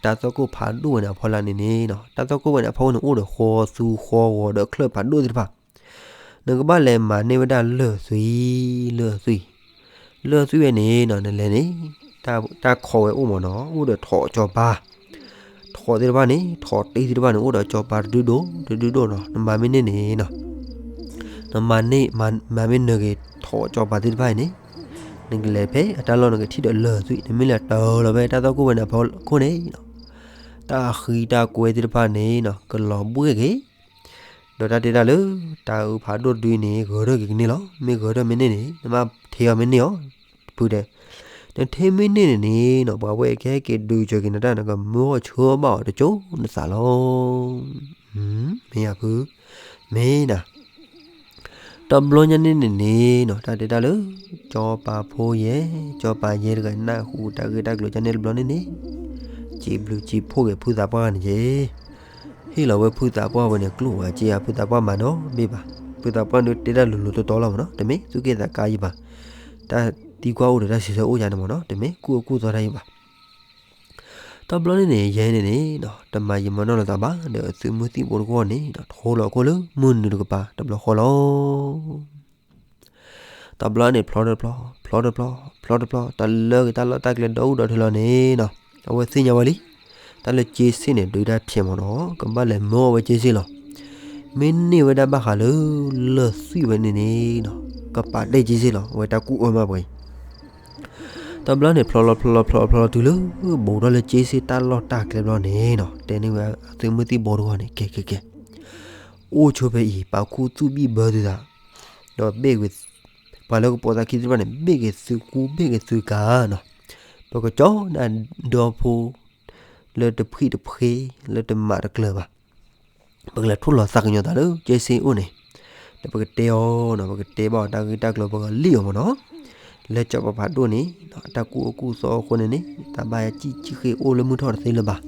တၢ်သွၣ်ခိၣ်ဖးဒိၣ်ဝဲန့ၣ်အဖီလာ်န့ၣ်န့ၣ်နီၤ, တၢ်သွၣ်ခိၣ်ဝဲန့ၣ်အဖီခိၣ်န့ၣ် အိၣ်ဒီးဃီသူဃီဂီၤဒီးချၢၣ်ဖးဒိၣ်သ့ၣ်တဖၣ်, နကဘၣ်လဲၤမၤန့ၢ်ဝဲဒၣ်လၢၢ်သွံၣ်, လၢၢ်သွံၣ်, လၢၢ်သွံၣ်ဝဲန့ၣ်နီၤ နလဲၤန့ၣ် တၢ်ခီဝဲအိၣ်မ့ၢ်နီၤ အိၣ်ဒီးထိးစီၤပၤ ထိးသ့ၣ်တဖၣ်န့ၣ် ထိးတံၢ်သ့ၣ်တဖၣ်န့ၣ် အိၣ်ဒီးစီၤပၤတဒုဒိၣ် တဒုဒိၣ်နီၤ နမၤမ့ၢ်န့ၢ်န့ၣ်နီၤ နမၤန့ၢ် မၤမ့ၢ်နၢၤက့ၤထိးစီၤပၤသ့ၣ်တဖၣ်အံၤန့ၣ် နကလဲၤဖဲအတၢ်လီၢ်နကထံၣ်ဒီးလၢၢ်သွံၣ် နမ့ၢ်လဲၤတၢ်လီၤဖဲတၢ်သွၣ်ခိၣ်ဝဲန့ၣ်အဖီခိၣ်န့ၣ်နီၤ တၢ်ဃံတၢ်ကွဲသ့ၣ်တဖၣ်န့ၣ်နီၤ ကလီၤဘှ့ၣ်က့ၤ ဒီးတၢ်တဲတၢ်လၢ တၤအုဖးဒိၣ်တဒုအံၤန့ၣ် ဂဲၤထီၣ်က့ၤကန့ၢ်လီၤ. မ့ၢ်ဂဲၤထီၣ်မ့ၢ်န့ၢ်န့ၣ် နဘၣ်ထံးအီၤမ့ၢ်န့ၢ်အီၤ တဖုတဲ နထံၣ်မ့ၢ်န့ၢ်န့ၣ်န့ၣ်နီၤ ပှၤဝဲကဟဲက့ၤဒုးစၢၤက့ၤနတၢ် နကမၢအီၣ်ဆၢဘၣ်အီၤတကၠိနသးလီၤ. မ့ၢ်ယၤဖု မ့ၢ်နၤ တဘျီညါန့ၣ်န့ၣ်န့ၣ်နီၤ တၢ်တဲတၢ်လၢ စီၤပၤဖိယဲၢ် စီၤပၤယဲၢ်တဂၤနၢ်ဟူတၢ်ဂ့ၢ်တၢ်ကျိၤကန့ၣ်တဘျီန့ၣ်န့ၣ် စံးဘျုးစံးဖှိၣ်က့ၤဖုသးပှၢ်န့ၣ်က့ၤ ဟ့ၣ်လီၤဝဲဖုသးပှၢ်ဝဲန့ၣ် ကျိၣ်ဝဲက့ၤဧါ ဖုသးပှၢ်မၤနီတဘ့ၣ်ဘၣ်. ဖုသးပှၢ်ဒုးတဲတၢ်လိၤလိၤတီတီလီၤမ့ၢ်နီၤ တမ့ၢ်သူၣ်က့ၣ်သးကါယံၤဘၣ်. တၢ်သံကွၢ်အိၣ်ဒီးတၢ်စံးဆၢအိၣ်ယၤန့ၣ်မ့ၢ်နီၤ တမ့ၢ်ကူၣ်အကူၣ်သီတၢ်ယံၤဘၣ်. တဘျီန့ၣ်န့ၣ် ယဲန့ၣ်န့ၣ်နီၤ တမၤယံာ်မၤနီၢ်လိာ်သးဘၣ်ဒီး သုးမုၢ်သံၣ်ဘိတဂီၢ်န့ၣ်နီၤ ထိလီၤအခိၣ်လၢမုၢ်နုာ်တကပၤတဘျီဃီလီၤ. တဘျီန့ၣ် ဖျီတဖျီ ဖျီတဖျီ ဖျီတဖျီ တၢ်လၢက့ၤတၢ်လီၢ်တၢ်ကျဲဒီအိၣ်ဒီးထံလီၤန့ၣ်နီၤ အဝဲသ့ၣ်ညါဝဲလံ. တၢ်လၢက့စ့ၣ်န့ၣ် ဒုးတၢ်ဖျဲးမ့ၢ်နီၤ ကဘၣ်လဲၤမၢအီၣ်ဝဲက့စ့ၣ်လီၤ. မ့ၢ်န့ၢ်ဝဲဒၣ်ဘၣ်ဃးလၢ လၢၢ်သွံၣ်ဝဲန့ၣ်န့ၣ်နီၤ ကပာ်တ့ၢ်က့စ့ၣ်လီၤ အဝဲတၢ်ကူၣ်အၢမးပှဲၤအံၤ တဘျီန့ၣ် ဖျီလီၤဖျီလီၤဖျီလီၤဖျီလီၤတုၤလၢ ဘူးထီၣ်လၢက့စ့ၣ်တၢ်လီၢ်တၢ်ကျဲဘျီန့ၣ်နီၤ တဲန့ၢ်ဝဲသုးမုၢ်သံၣ်ဘိတဂီၢ်န့ၣ် ကဲကဲကဲ အိၣ်ဆိဖဲအံၤ ပာ်ခူသူၣ်ဘံၣ်ဘၢသုသး ဒီးဘ့ၣ်က့ၤ ပှၤလၢကပိာ်သးခံသ့ၣ်တဖၣ်န့ၣ် ဘ့ၣ်က့ၤသုးကူဘ့ၣ်က့ၤသုးကၤနီၤ ပကကၠီနၤဒီဖိ လၢတဖှံၣ်တဖှ့ လၢတမၤတကျၢၤဘၣ် ပကလဲၤထိၣ်လီၤသးကညီၤသးလၢက့စ့ၣ်အိၣ်န့ၣ် ဒီးပကတဲအီၤနီၤ ပကတဲဘၣ်အီၤတၢ်ဂ့ၢ်တၢ်ကျိၤ ပကလံၣ်အီၤမ့ၢ်နီၤ လၢစီၤပၤဖးဒိၣ်န့ၣ် တၢ်ကူၣ်အၢကူၣ်သီအဃိန့ၣ်န့ၣ် တၢ်ဘၣ်ယၤကံၣ်ကံၣ်ဃ့အိၣ်လၢမုၢ်ထီၣ်တသ့လၢၤဘၣ်.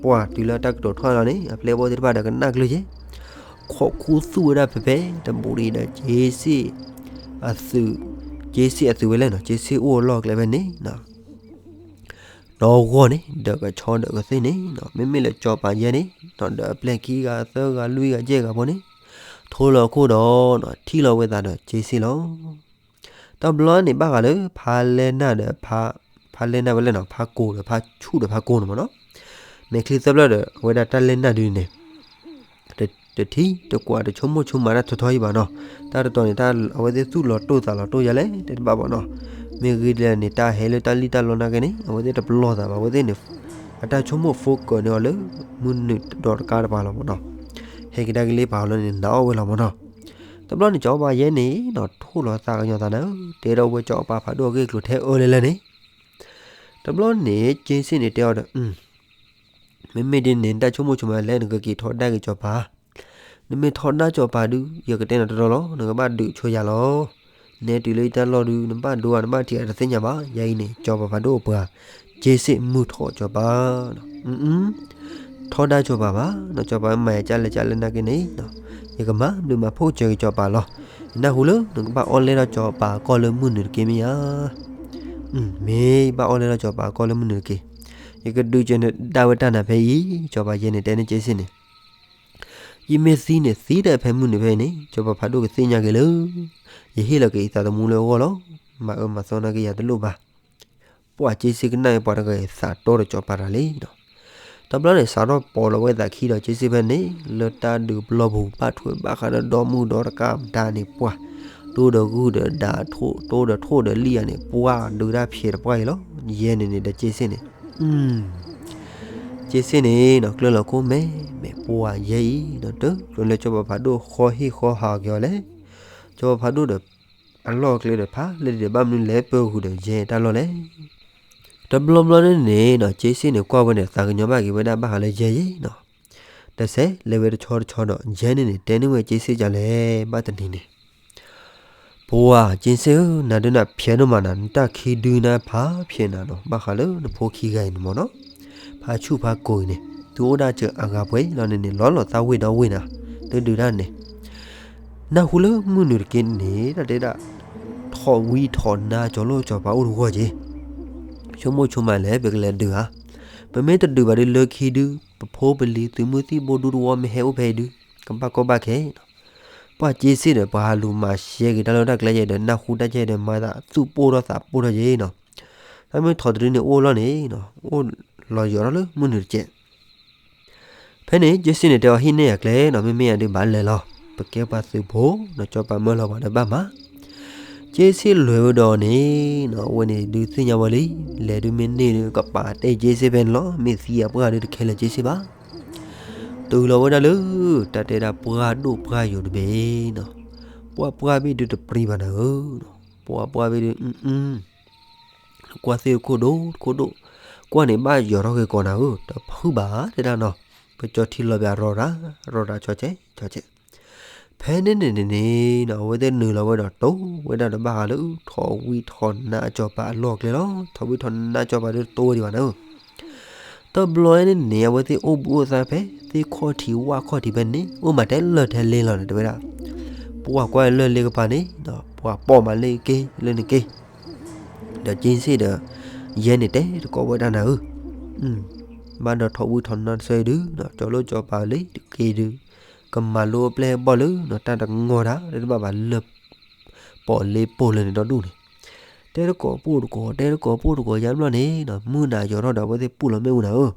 ပှၤတုၤလၢတၢ်ကတိၤထီၣ်လီၤန့ၣ် အပျဲၢ်ဘီၣ်သ့ၣ်တဖၣ်ဒီးကနၣ်ကျၢၤက့ၤ ခိးခူသူၣ်ဝဲဒၣ်ဖဲဖဲ တဘူးဒီး က့စ့ၣ်အသုးဝဲလဲၣ်နီၤ က့စ့ၣ်အိၣ်အလီၢ်ကျဲဖဲန့ၣ် ဒီဂီၢ်န့ၣ် ဒီးကဆီဒီးကသ့ၣ်န့ၣ် မ့မ့ၢ်လၢစီၤပၤယဲၢ်န့ၣ် ဒီးအပျဲၢ်ခံဂၤသၢဂၤလွံၢ်ဂၤယဲၢ်ဂၤဖိန့ၣ် ထိလီၤခိၣ်ဒီး ထံၣ်လီၤဝဲသးဒီးက့စ့ၣ်လီၤ. တဘျီန့ၣ်ဘၣ်ဃးလၢ ဖါလဲၢ်နၢ်ဒီး ဖါလဲၢ်နၢ်ဝဲလဲၣ်နီၤ ဖါကိၤဒီးဖါဆူၣ်ဒီးဖါကိၤန့ၣ်မ့ၢ်နီၤ မဲာ်ချံသၢဖျၢၣ်ဒီး အဝဲဒၣ်တၢ်လဲၢ်နၢ်ဒုန့ၣ် တထံၣ်တကွၢ်တဆိကမိၣ်ဆိကမးတၢ်ထီထီအံၤဘၣ်နီၤ တၢ်တတီၤန့ၣ် အဝဲသ့ၣ်သူၣ်လီၤတိၢ်သးလီၤတိၢ်ယၤလဲၣ် တဲတဘၣ်ဘၣ်နီၤ မ့ၢ်ဂ့ၤဒ်လဲၣ်န့ၣ် တၢ်ဟဲလၢတၢ်လံၣ်တၢ်လီနၢ်က့န့ၣ် အဝဲသ့ၣ်တပလီၢ်သးဘၣ် အဝဲသ့ၣ်န့ၣ် အတၢ်ဆိကမိၣ် focus န့ၢ်အီၤလၢ မုၢ်နုာ်ဒီးတကါတပၤလီၤမ့ၢ်နီၤ ဟဲက့ၤတၢ်ကလံၣ်ပာ်အီၤလၢန့ၣ် နာ်အီၣ်ဝဲလီၤမ့ၢ်နီၤ တဘျီန့ၣ် စီၤပၤယဲၢ်န့ၣ်နီၤ ထိၣ်လီၤသးကညီၤသးန့ၣ် တဲဒီးဝဲစီၤပၤဖးဒိၣ်အဂ့ၢ်အကျိၤထဲအၢလဲၣ်လဲၣ်န့ၣ် တဘျီန့ၣ် က့စ့ၣ်န့ၣ်တဲအီၤဒီး မ့မ့ၢ်ဒ်န့ၣ် နတၢ်ဆိကမိၣ်ဆိကမးလဲၣ် နကက့ၤထီဒါက့ၤစီၤပၤ နမ့ၢ်ထီဒါစီၤပၤဒုး ယကတဲနၤတီတီလီၤ နကဘၣ်ဒုးဆိယၤလီၤ. နဲတုၤလၢယတၢ်လီၢ်ဒုး နဘၣ်ဒိဧါ နဘၣ်ထံးဧါ တသ့ၣ်ညါဘၣ်. ယဲအံၤန့ၣ် စီၤပၤဖးဒိၣ်အပှၤ က့စ့ၣ်မုၢ်ထီၣ်စီၤပၤ, ထီဒါစီၤပၤဘၣ်, စီၤပၤမၤယၤကၢ်လဲၣ်ကၢ်လဲၣ်နာ်က့န့ၣ်, ယကမၤဘျုးမၤဖှိၣ်စၢၤက့ၤစီၤပၤလီၤ. ယနၢ်ဟူလၢနကဘၣ်အီၣ်လဲၢ်ထီၣ်စီၤပၤအကီၢ်လၢမုၢ်နုာ်တက့ၢ်မ့ၢ်ဧါ. မ့ၢ်ယဘၣ်အီၣ်လဲၢ်ထီၣ်စီၤပၤအကီၢ်လၢမုၢ်နုာ်တက့ၢ်. ယကဒုးစၢၤနဒၣ်ဝဲတၢ်နၤဖဲအံၤ, စီၤပၤယဲန့ၣ်တဲန့ၢ်က့စ့ၣ်န့ၣ် ယမ့ၢ်သံန့ၣ် သံဒၣ်ဖဲမုၢ်နုာ်ဖဲအံၤန့ၣ် စီၤပၤဖးဒိၣ်ကသ့ၣ်ညါက့ၤလၢ ယဟ့ၣ်လီၤက့ၤယသးသမူလၢအဂီၢ်လီၤ. မၤအၢမၤသီနာ်က့ယၤတလိၣ်ဘၣ်. ပှၤက့စ့ၣ်ကနၣ်ဝဲပှၤတဂၤအံၤသးတီဒီးစီၤပၤတဂၤလံဒီး, တဘျီန့ၣ် စးထီၣ်ပိာ်လီၤဝဲသးခံဒီးက့စ့ၣ်ဖဲန့ၣ် လၢတၢ်ဒုးပျီပူၤ ဘၣ်ထွဲဘၣ်ဃးဒီးဒီမုၣ်ဒီတကးမတၤန့ၣ် ပှၤတိၢ်ဒီးဂုၢ်ဒီးဒၣ်ထိၣ် တိၢ်ဒီးထိၣ်ဒီးလံၣ်ဧါန့ၣ် ပှၤဒုးတၢ်ဖျဲးတပှၢ်အံၤလီၤ. ယဲန့ၣ်န့ၣ်ဒီးက့စ့ၣ်န့ၣ် က့စ့ၣ်န့ၣ်ဒီး ကျၢၢ်လီၤခိၣ်မဲာ်မဲာ် ပှၤယဲအံၤဒီး တကျိၤလၢစီၤပၤဖးဒိၣ်ဃီဟ့ၣ်ဃီဟးက့ၤအီၤလဲၣ်. စီၤပၤဖးဒိၣ်ဒီး အလီၢ်အကျဲဒီးဖးလဲၢ်ဒံးဒီး ဘၣ်မနုၤလဲၤပၢၤဃုာ်ဒီးယဲတၢ်လီၢ်လဲၣ်. တဘျီဘျီန့ၣ်န့ၣ်ဒီး က့စ့ၣ်န့ၣ်ကွၢ်ဝဲန့ၣ် သးကညီၤဘၣ်က့ၤဝဲဒၣ်ဘၣ်ဃးလၢယဲအံၤဒီး တစဲးလဲၤဝဲတဆီတဆီဒီး ယဲန့ၣ်န့ၣ် တဲန့ၢ်ဝဲက့စ့ၣ်ဒ်လဲၣ် ဘၣ်တနံၤန့ၣ် ပှၤက့စ့ၣ်ဧၢ, နၤဒုးနဖျဲးဒိၣ်မးနၤ, နတၢ်ခံဒုနဖးဖျဲးနၤဒီး ဘၣ်ဃးလၢနဖိခံဂၤအံၤန့ၣ်မ့ၢ်နီၤ, ဖးဆူၣ်ဖးကိာ်အံၤန့ၣ် သုအိၣ်ဒၣ်စၢၤအဂၤပှဲၤလီၤန့ၣ်န့ၣ် လီၤလီၤသးဝ့ၢ်ဒီဝ့ၢ်နၤ, သုဒုးတၢ်န့ၣ် နၢ်ဟူလၢမုၢ်နုာ်တက့ၢ်န့ၣ် တၢ်တဲဒၣ် ထိၣ်ဝံထိၣ်နါ ကၠီၤလိၣ်ကၠီၤပၤအိၣ်တဂီၢ်က့ၤ, ဆိကမိၣ်ဆိကမးလဲၣ် ပကလဲၤဒုးဧါ, ပမ့ၢ်တဒုးဘၣ်ဒီးလၢခံဒု ပဖိပလံၤသုးမုၢ်သံၣ်ဘိဒူတဝီမ့ၢ်ဟဲအိၣ်ဖဲအံၤဒု ကဘၣ်ကီဘၣ်ခဲနီၤ, ပှၤက့စ့ၣ်ဒီး ပှၤဟးလူၤမၤရှဲက့ၤတၢ်လီၢ်တၢ်ကျဲယဲဒီး နၢ်ဟူတၢ်ကဲဒီး မၤသးသူၣ်ပိၢ်ထီၣ်သးပိၢ်ထီၣ်က့ၤနီၤ, တၢ်မ့ၢ်ထိၣ်တဒုန့ၣ်အိၣ်လီၤန့ၣ်နီၤ အိၣ်လီၤယီၤထီၣ်လၢမုၢ်နုာ်တကဲး ဖဲန့ၣ် က့စ့ၣ်န့ၣ်တဲအီၤ ဟံးန့ၢ်ယၤကျဲနီၤ, မ့မ့ၢ်ယၤဒုးဘၣ်လဲၤလီၤ, ပကဲပှၤသုးဖိနီၤ, ကၠီၤပၤမၢလီၤပှၤဒီးဘၣ်မၤ, က့စ့ၣ်လဲၤဝဲဒီးန့ၣ်နီၤ အဝဲန့ၣ်ဒုးသ့ၣ်ညါဝဲလံ, လဲၤဒုးမ့ၢ်န့ၢ်ဒုး ကပာ်တဲက့စ့ၣ်ဖဲန့ၣ်လီၤ, မ့ၢ်သံအပှၢ်ဒုးတခဲလၢာ်က့စ့ၣ်ဘၣ်, တုၤလီၤဝဲဒၣ်လၢ တၢ်တဲဒၣ်ပှၢ်ဒိၣ်ပှၢ်ယိာ်တဘ့ၣ်နီၤ, ပှၢ်ပှၢ်ဘ့ၣ်ဒုးတပြံဘၣ်နၤဧၢ, ပှၢ်ပှၢ်ဘ့ၣ်ဒုး ကွၢ်သ့ၣ်ခိၣ်ဒိၣ်ခိၣ်ဒိၣ်, ကွၢ်န့ၣ်ဘၣ်ယီၤထီၣ်က့ၤကိးနၤဧၢ, တဖုဘၣ်တဲဒၣ်နီၤ, ပကၠီထံလီၤဘၣ်ရီၤရၤ ရီၤရၤဆီဆဲဆီဆဲ, ဖဲန့ၣ်န့ၣ်န့ၣ်နီၤ အဝဲသ့ၣ်နုာ်လီၤဝဲဒီးတိၢ်ဝဲဒၣ်ဒီးဘၣ်ဃးလၢ ထိၣ်ဝံထိၣ်နါကၠီၤပၤအလီၢ်အကျဲလီၤ, ထိၣ်ဝံထိၣ်နါကၠီၤပၤဒုးတတိၢ်ဝဲဒံးဘၣ်နၤဧၢ တဘျီန့ၣ်န့ၣ် အဝဲသ့ၣ်အိၣ်ဘှံးအိၣ်သါဖဲ သ့ၣ်ခီၣ်ထံးဝၣ်ခီၣ်ထံးဖဲန့ၣ် အိၣ်မးတဲလၢာ်ထဲလ့လီၤန့ၣ် တဲဝဲဒၣ်, ပှၤကွၢ်လၢာ်လ့ကပၤန့ၣ်ဒီး ပှၤပိာ်မးလ့က့လၢန့ၣ်က့, ဒီးက့စ့ၣ်ဒီး ယဲန့ၣ်တဲတကိးဝဲဒၣ်နၤဧၢ, ဘၣ်ဒီးထိၣ်ဝံထိၣ်နါတဆၢအံၤဒုး ကၠီၤလိၣ်ကၠီၤပၤလ့တက့ဒုး ကမၤလိအပျဲၢ်အဘီၣ်လၢ တၢ်တငီၢ်တၢ် တဘၣ်ဘၣ်လၢ ပိာ်လ့ပိာ်လၢန့ၣ်ဒီဒူၣ်န့ၣ်, တဲတကိးပိၢ်တကိး တဲတကိးပိၢ်တကိးယါဘျီန့ၣ်နီၤ မုၢ်နၤယီၤထီၣ်ဒီး အဝဲသ့ၣ်ပူၣ်လီၤမ့ၣ်အူနၤဧၢ,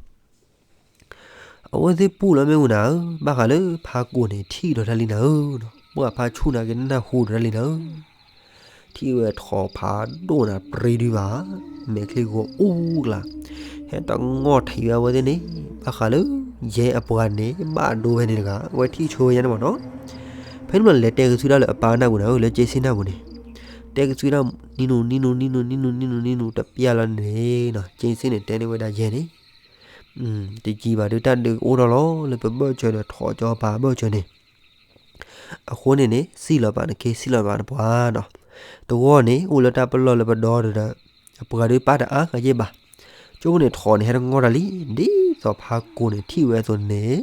အဝဲသ့ၣ်ပူၣ်လီၤမ့ၣ်အူနၤဧၢ, ဘၣ်ဃးလၢဖးကိာ်န့ၣ် ထံၣ်ဒီးတၢ်လံနၤဧၢ, ပှၤဖးဆူၣ်နၤက့ၤနၢ်ဟူဒီးတၢ်လံနၤဧၢ ထံၣ်ဝဲထိၣ်ဖးဒိၣ်နၤပြံဒုဘၣ်, မဲာ်ချံဂီၤအူကျါ, ဟဲတငီၢ်ထံးဝဲအဝဲသ့ၣ်န့ၣ်, ဘၣ်ဃးလၢ ယဲအပှၤန့ၣ် ဘၣ်ဒိဝဲန့ၣ်တဂၤ အဝဲထံၣ်ဆိဝဲညါန့ၣ်မ့ၢ်နီၤ, ဖဲန့ၣ်မ့ၢ်လဲၤတဲကစုတၢ်လၢအပၢ်နၢ်ပူၤနၤဧၢ လၢက့စ့ၣ်နၢ်ပူၤန့ၣ်, တဲကစုတၢ် နံၤနူၤ နံၤနူၤ နံၤနူၤ နံၤနူၤ နံၤနူၤ နံၤနူၤ တပျၢ်လီၤန့ၣ်နီၤ က့စ့ၣ်န့ၣ်တဲန့ၢ်ဝဲဒၣ်ယဲန့ၣ် တယံာ်ဘၣ်ဒုးတၢ်ဒုးအိၣ်ထီၣ်လီၤ လၢပဘၢၣ်စၢၤဒီးထိၣ်ကၠီၤပၤဘၢၣ်စၢၤန့ၣ်, အဃိန့ၣ်န့ၣ် စံၣ်လီၤပာ်နခ့ စံၣ်လီၤပာ်နပှၤနီၤ, တဂီၢ်န့ၣ် အိၣ်လၢတၢ်ပလီၢ်လၢပဒီဒီး, အပှၤဒုးပာ်တအါဂၤယဲၢ်ဘၣ်, ကၠိန့ၣ်ထိၣ်န့ၣ် ဟဲတငီၢ်တၢ်လံ, ဒ်သိးဖးကိာ်န့ၣ်ထံၣ်ဝဲအသိးန့ၣ်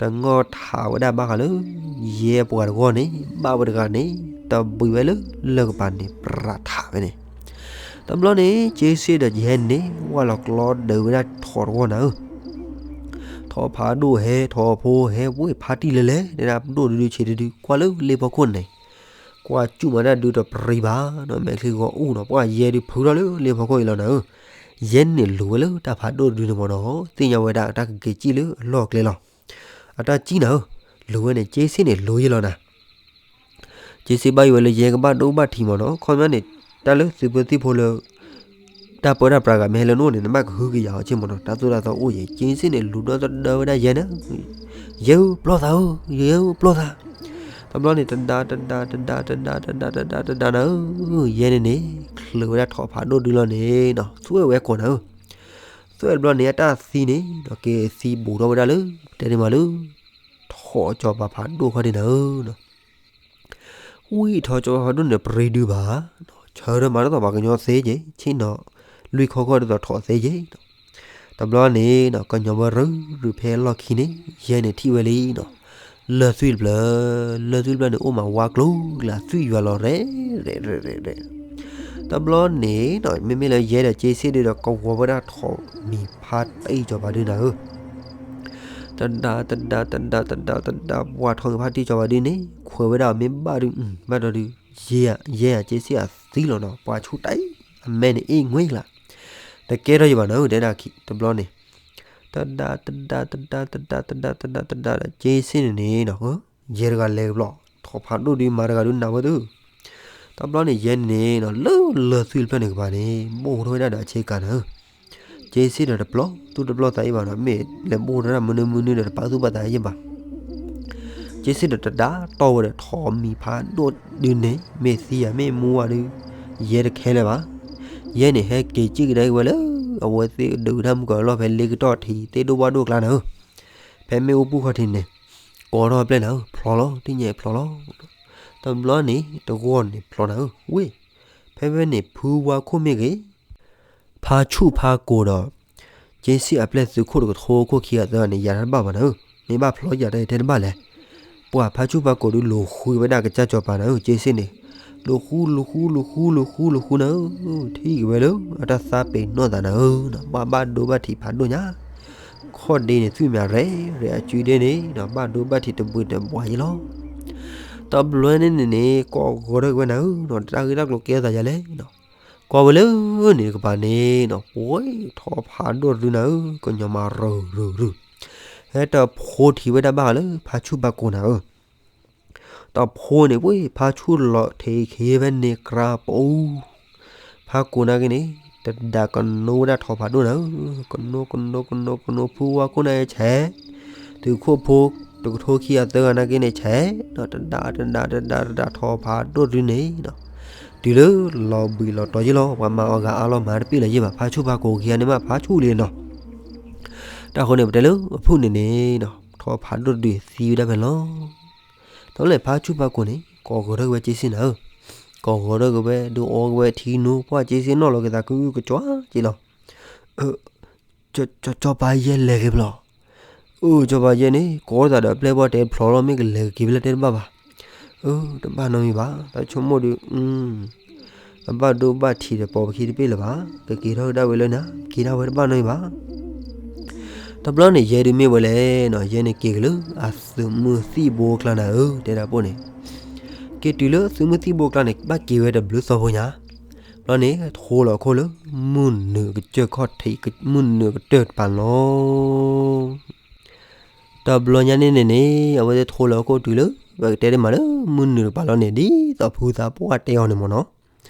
တငီၢ်ထးဝဲဒၣ်ဘၣ်ဃးလၢ ယဲၢ်ပှၤတဂီၢ်န့ၣ် ဘၣ်ဝဲတဂၤန့ၣ် တဘှံးဝဲလၢလၢၢ်ကပၤန့ၣ် ပြးထးဝဲန့ၣ်, တဘျီန့ၣ် က့စ့ၣ်ဒီးယဲၢ်န့ၣ် ဝၢ်လီၤကျီဒုးဝဲဒၣ်ထိၣ်တဂီၢ်နၤဧၢ, ထိၣ်ဖးဒိၣ်ဟဲ ထိၣ်ဖိဟဲ ဝ့ၢ်ဖးတံၢ်လၢလဲၣ် ဒဲဒၣ်ပဒိၣ်တဒုဆံးတဒု ကွၢ်လၢလ့ဖီခိၣ်န့ၣ်, ကွၢ်စူၣ်မးတၢ်ဒုးတပြံဘၣ်နီၤ မဲာ်ချံဂီၤအူနီၤ ပှၤယဲၢ်ဒုးဖုးထီၣ်လၢလ့ဖီခိၣ်အံၤလီၤနၤဧၢ, ယဲၢ်န့ၣ်လူၤဝဲလၢတၢ်ဖးဒိၣ်တဒုန့ၣ်မ့ၢ်နီၤ သ့ၣ်ညါဝဲဒၣ်တၢ်ကက့ၤစံၣ်လၢအလီၢ်အကျဲလီၤ, အတၢ်စံၣ်နၤဧၢ, လူၤဝဲန့ၣ် က့စ့ၣ်န့ၣ်လူၤယဲၢ်လီၤနၤ က့စ့ၣ်ဘၣ်ယိၣ်ဝဲလၢယဲၢ်ကဘၣ်ဒိဘၣ်ထံးမ့ၢ်နီၤ ခီပညီန့ၣ် တၢ်လၢသုးဖိသံၣ်ဖိလၢ တၢ်ပၢတၢ်ပြးဂၤမ့ၢ်ဟဲလၢနအိၣ်န့ၣ် နဘၣ်ကဟုကယာ်အီၤဆ့ၣ်မ့ၢ်နီၤ တၢ်သိၣ်တၢ်သီအိၣ်ယဲၢ် က့စ့ၣ်န့ၣ် လူၤဒီသဒၢဝဲဒၣ်ယဲၢ်န့ၣ်, ယဲၢ်ဧၢပျီသးဧၢ, ယဲၢ်ဧၢပျီသး, တဘျီန့ၣ် တဒါတဒါတဒါတဒါတဒါတဒါတဒါနၤဧၢ, ယဲၢ်န့ၣ်န့ၣ် ချုးဝဲဒၣ်ထိၣ်ဖးဒိၣ်ဒုလီၤန့ၣ်နီၤ သွဲၣ်ဝဲကိာ်နၤဧၢ, သွဲၣ်တဘျီန့ၣ် အတၢ်သံန့ၣ်နီၤ က့ၤသံဘူးထီၣ်ဝဲဒၣ်လၢ တဲန့ၢ်မးလၢ ထိၣ်ကၠီၤပၤဖးဒိၣ်ခီၣ်ဒ့နၤဧၢနီၤ ဝံထီၣ်ကၠီၤဖးဒိၣ်န့ၣ် ပရ့ဒုဘၣ်, ဆၢထၢၣ်မၤဒ်သိးပှၤကညီသ့က့ၤ ဆ့ၣ်နီၤလွံၢ်ခီခီဒ်သိးထီၣ်သ့က့ၤ. တဘျီန့ၣ် ကညီဝဲရုၢ်ရုၢ်ဖဲလီၢ်ခံန့ၣ် ယဲန့ၣ်ထံၣ်ဝဲလံနီၤ, လၢၢ်သွံၣ်တဖျၢၣ်, လၢၢ်သွံၣ်တဖျၢၣ်န့ၣ် အိၣ်မးဝါကျိၤကျါ သွံၣ်ယွၤလီၤရဲၣ်ရဲၣ်ရဲၣ်ရဲၣ်. တဘျီန့ၣ် မ့မ့ၢ်လၢယဲဒီးက့စ့ၣ်ဒုဒီး ကဝီၤဝဲဒၣ်ထီးမံၤဖါတံၢ်ကၠီၤပၤဒုနၤဧၢ တဒါတဒါတဒါတဒါတဒါ ပှၤထီၣ်မံၤဖါတံၢ်ကၠီၤပၤဒုန့ၣ် ခွဲးဝဲဒၣ်အီၤမ့ၢ်ဘၣ်ဒု, ဘၣ်ဒီးဒု ယဲယက့စ့ၣ်အသံလီၤနီၤ, ပှၤဆူၣ်တံၢ်အမဲာ်န့ၣ်အ့ၣ်ငွ့ကျါ, တကဲထီၣ်ယဘၣ်နၤဧၢ တဲဒၣ်ခံတဘျီန့ၣ်, တဒါတဒါတဒါတဒါတဒါတဒါတဒါဒီး က့စ့ၣ်န့ၣ်န့ၣ်နီၤ, ယဲတဂၤလဲၤကဘျီ, ထီၣ်ဖးဒိၣ်ဒုမၤတဂၤဒုနၤဝဲသု တဘျီန့ၣ် ယဲန့ၣ်နီၤ လၢလၢၢ်သွံၣ်တဖျၢၣ်န့ၣ်ကပၤန့ၣ် ဘိၣ်ထီၣ်ဝဲဒၣ်ဒီးအဆ့ကၤနၤဧၢ, က့စ့ၣ်ဒီးတပျီသူၣ်တပျီသးအံၤဘၣ်နီၤ, မ့ၢ်လဲၤဘိၣ်ထီၣ်ဝဲဒၣ်မနုၤမနုၤဒီးတပာ်သူၣ်ပာ်သးအံၤဘၣ်. က့စ့ၣ်ဒီးတဒါတီၢ်ဝဲဒီးထီးမံၤဖးဒိၣ်ဒုန့ၣ် မ့ၢ်သံဧါမ့ၢ်မူဧါဒု, ယဲတခဲလၢာ်ဘၣ်. ယဲန့ၣ် ဟဲက့ၤစံၣ်ကဒါက့ၤဝဲလၢ အဝဲသ့ၣ်ဒုးတၢ်မုၢ်ကီၤလီၢ်ဖဲလ့ကတီၢ်ထံးသ့ၣ်ဒိၣ်ဘၣ်ဒိၣ်ကျါနၤဧၢ, ဖဲမ့ၣ်အူပူၤခီၣ်ထံးန့ၣ် ကိးထီၣ်ပျဲၢ်နၤဧၢ, ဖျီလီၤ တံၢ်ညါဖျီလီၤ. တဘျီန့ၣ် တဂီၢ်န့ၣ်ဖျီနၤဧၢ, ဝ့ၢ် ဖဲဖဲန့ၣ် ဖုဝါခိၣ်မ့ၢ်ဂ့ၤ ဖါဆူၣ်ဖါကိၢ်ဒီး က့စ့ၣ်အပျဲၢ်သုးခိၣ်တကထိခိၣ်ခံဂၤသၢဂၤန့ၣ် ယၤတၢ်တဘၣ်ဘၣ်နၤဧၢ, မ့ၢ်ဘၣ်ဖျီယၤတၢ်အံၤထဲတဘၣ်လဲၣ်. ပှၤဖါဆူၣ်ဖါကိၢ်ဒုးလူၤဃုဝဲဒၣ်ကစၢ်ကၠီၤပၤနၤဧၢ, က့စ့ၣ်န့ၣ် လူၤဃုလူၤဃုလူၤဃုလူၤဃုနၤဧၢ, ထံၣ်က့ၤဝဲလၢ အတၢ်သးပ့ၤနီၣ်သးနၤဧၢ, ဘၣ်ဘၣ်ဒိဘၣ်ထံးဖးဒိၣ်ညါ ခီၣ်ဒ့န့ၣ် သွံၣ်မးရဲၣ်ရဲၣ် အစုဒ့န့ၣ်ဒီး ဘၣ်ဒိဘၣ်ထံးတဘှံးတဘှါယဲလီၤ. တဘျီန့ၣ်န့ၣ်န့ၣ် ကိးဂီၤထီၣ်က့ၤဝဲနၤဧၢ, တၢ်ဂ့ၢ်တၢ်ကျိၤကဲထီၣ်သးယၤလဲၣ်. ကွၢ်ဝဲလၢန့ၣ်တကပၤန့ၣ်နီၤ ပှဲၤထီၣ်ဖးဒိၣ်တဒုနၤဧၢ, ကညီမးရုၢ်ရုၢ်ရုၢ်, ဟဲတဖိထံၣ်ဝဲဒၣ်ဘၣ်ဃးလၢဖါဆူၣ်ဖါကိၢ်နၤဧၢ. တဖိန့ၣ် ပှဲၤဖါဆူၣ်လီၤထံးခံဖဲန့ၣ်ကြၢးပအူ ဖါကိၢ်နာ်က့န့ၣ် တဒါကနိဝဲဒၣ်ထီၣ်ဖးဒိၣ်နၤဧၢ, ကနိကနိကနိကနိ ဖုဝါခိၣ်နာ်က့ဆဲး, သုးခိၣ်ဖိတကထိခံဂၤသၢဂၤနာ်က့န့ၣ်ဆဲး, ဒီးတဒါတဒါတဒါတဒါထီၣ်ဖးဒိၣ်တဒုန့ၣ်နီၤ, တုၤလၢလီၤဘှံးလီၤတီၤယ့ၢ်လီၤ, ပှၤမၤအီၤဂၤအါလီၤမၤတပ့ၢ်လၢၤယ့ၢ်ဘၣ်, ဖါဆူၣ်ဖါကိၢ်ခံဂၤန့ၣ်မး ဖါဆူၣ်လံနီၤ. တၢ်ဃိန့ၣ် ပတဲလၢအဖုၣ်န့ၣ်န့ၣ်နီၤ ထီၣ်ဖးဒိၣ်တဒုသံဝဲဒၣ်ဖဲလီၤ. တၢ်လဲၣ်ဖါဆူၣ်ဖါကိၢ်န့ၣ် ကိးဂီၤထီၣ်က့ၤဝဲက့စ့ၣ်နၤဧၢ, ကိးဂီၤထီၣ်က့ၤဝဲ ဒုးအီက့ၤဝဲထံနိ ပှၢ်က့စ့ၣ်နီၣ်လီၤက့ၤသးခုကကွၢ်က့ၤလီၤ. ကၠီၤပၤယဲလဲၤက့ၤဘျီ, အိၣ်ကၠီၤပၤယဲန့ၣ် ကိးသးဒီးပျဲၢ်ဘီၣ်တဲဖျီလီၤ မ့ၢ်ကလဲၤကက့ၤဖဲလဲၣ်တဲတဘၣ်ဘၣ်. အၢ တဘၣ်နီတမံၤဘၣ် တၢ်ဆိကမိၣ်ဒုး အဘၣ်ဒိဘၣ်ထံးဒီးပိာ်ပခံတပ့ၢ်လၢၤဘၣ်, ကက့ၤထီၣ်ကဒါဝဲလၢနၤ က့ၤဒၣ်ဝဲတဘၣ်နီတမံၤဘၣ်. တဘျီန့ၣ် ယဲဒုးမ့ၢ်ဝဲလဲၣ်နီၤ ယဲန့ၣ်က့ၤက့ၤလၢအသုးမုၢ်သံၣ်ဘိကျါနၤဧၢ တဲဒၣ်ပိၢ်န့ၣ်, က့ၤတုၤလၢသုးမုၢ်သံၣ်ဘိကျါန့ၣ် ဘၣ်က့ၤဝဲတဘျုးသီဖိညါ, ဘျီန့ၣ် ထိလီၤခိၣ်လၢ မုၢ်နုာ်ကစၢၢ်ခီၣ်ထံး မုၢ်နုာ်ကတၢၢ်တပၤလီၤ. တဘျီညါန့ၣ်န့ၣ်န့ၣ် အဝဲသ့ၣ်ထိလီၤခိၣ်တုၤလၢ ပကတဲတမးလၢ မုၢ်နုာ်တပၤလီၤန့ၣ် ဒ်သိးဖုသးပှၢ်တဲအီၤန့ၣ်မ့ၢ်နီ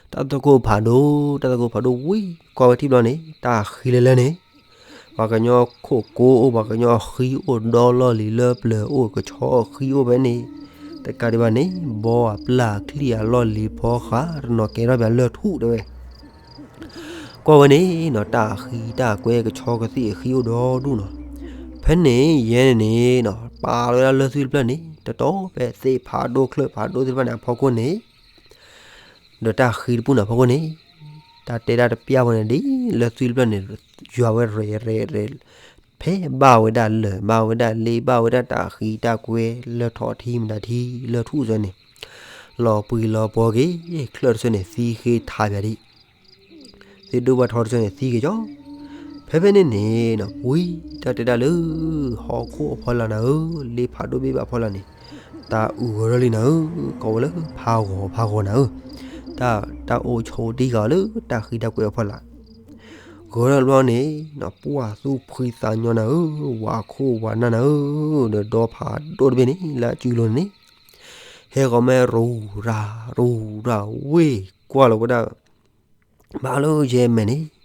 ၤ, တၢ်သကိးဖးဒိၣ် တၢ်သကိးဖးဒိၣ်ဝံၤ ကွၢ်ဝဲထံၣ်ဘျီန့ၣ် တၢ်အဃံလၢလၢန့ၣ် ပှၤကညီခိၣ်ကိအိၣ် ပှၤကညီအဃံအိၣ်ဒီလီၢ်လံၤလၢပျၢၤအိၣ် ကဆီအဃံအိၣ်ဖဲန့ၣ်, တကးဒံးဘၣ်န့ၣ် ဘီအပျၢ်အချံၣ်အလီၢ်လံၤဖီဃး တနီၤကဲထီၣ်ပၠးလၢၢ်ထူၣ်တဲဝဲ ကွၢ်ဝဲန့ၣ်နီၤ တၢ်အဃံတၢ်ကွဲကဆီကသံၣ်အဃံအိၣ်ဒီဒူၣ်နီၤ, ဖဲန့ၣ်ယဲန့ၣ်န့ၣ်နီၤ ပာ်လီၤဝဲဒၣ်လၢၢ်သွံၣ်တဖျၢၣ်န့ၣ် တတီၤဖဲသ့ၣ်ဖးဒိၣ်ချၢၣ်ဖးဒိၣ်သ့ၣ်တဖၣ်န့ၣ်အဖီခိၣ်န့ၣ် ဒီးတၢ်ဃံတပူၤန့ၣ်အဖီခိၣ်န့ၣ် တၢ်တဲဒၣ်တပျၢ်ဝဲန့ၣ်ဒ် လၢၢ်သွံၣ်တဖျၢၣ်န့ၣ် ယွၤဝဲရဲၣ်ရဲၣ်ရဲၣ် ဖဲဘၣ်ဝဲဒၣ်လၢၢ် ဘၣ်ဝဲဒၣ်လ့ ဘၣ်ဝဲဒၣ်တၢ်ဃံတၢ်ကွဲ လၢၢ်ထီၣ်ထံမတၤထံ လၢၢ်ထူၣ်စၢၤန့ၣ် လီၤပှံၤလီၤပှီၤက့ၤ ချၢၣ်တဆၢန့ၣ် သံဃ့ထးပၠးဒံး သ့ၣ်ဒိၣ်ဘၣ်ထီတဆၢန့ၣ် သံက့ၤကၠီ ဖဲဖဲန့ၣ်န့ၣ်နီၤ ဝံၤတၢ်တဲဒၣ်လၢ ဟီၣ်ခိၣ်အဖီလာ်နၤဧၢ, လ့ဖးဒိၣ်ဘ့ၣ်ဘၣ်အဖီလာ်န့ၣ် တၢ်အုၣ်ဂီၤထီၣ်လံနၤဧၢ, ကိးဝဲလၢဖးဂီၤဖးဂီၤနၤဧၢ, တၢ် တၢ်အိၣ်ဆိးတံၢ်ဃာ်လၢတၢ်ဃံတၢ်ကွဲးအဖီလာ် ဂီၤထီၣ်တဘျီန့ၣ်နီၤ ပှၢ်သူၣ်ဖှံသးညီနၤဧၢ, ဝၤခိၣ်ဝၤနၢ်နၤဧၢ, ဒီးဒီဖးဒိၣ်တဘ့ၣ်န့ၣ် လၢအစုလိၤန့ၣ် ဟဲဃီၤမဲရူၤရၤ ရူၤရၤဝ့ၢ်ကွၢ်လီၤဝဲဒၣ် ဘၣ်လၢယဲမဲာ်န့ၣ်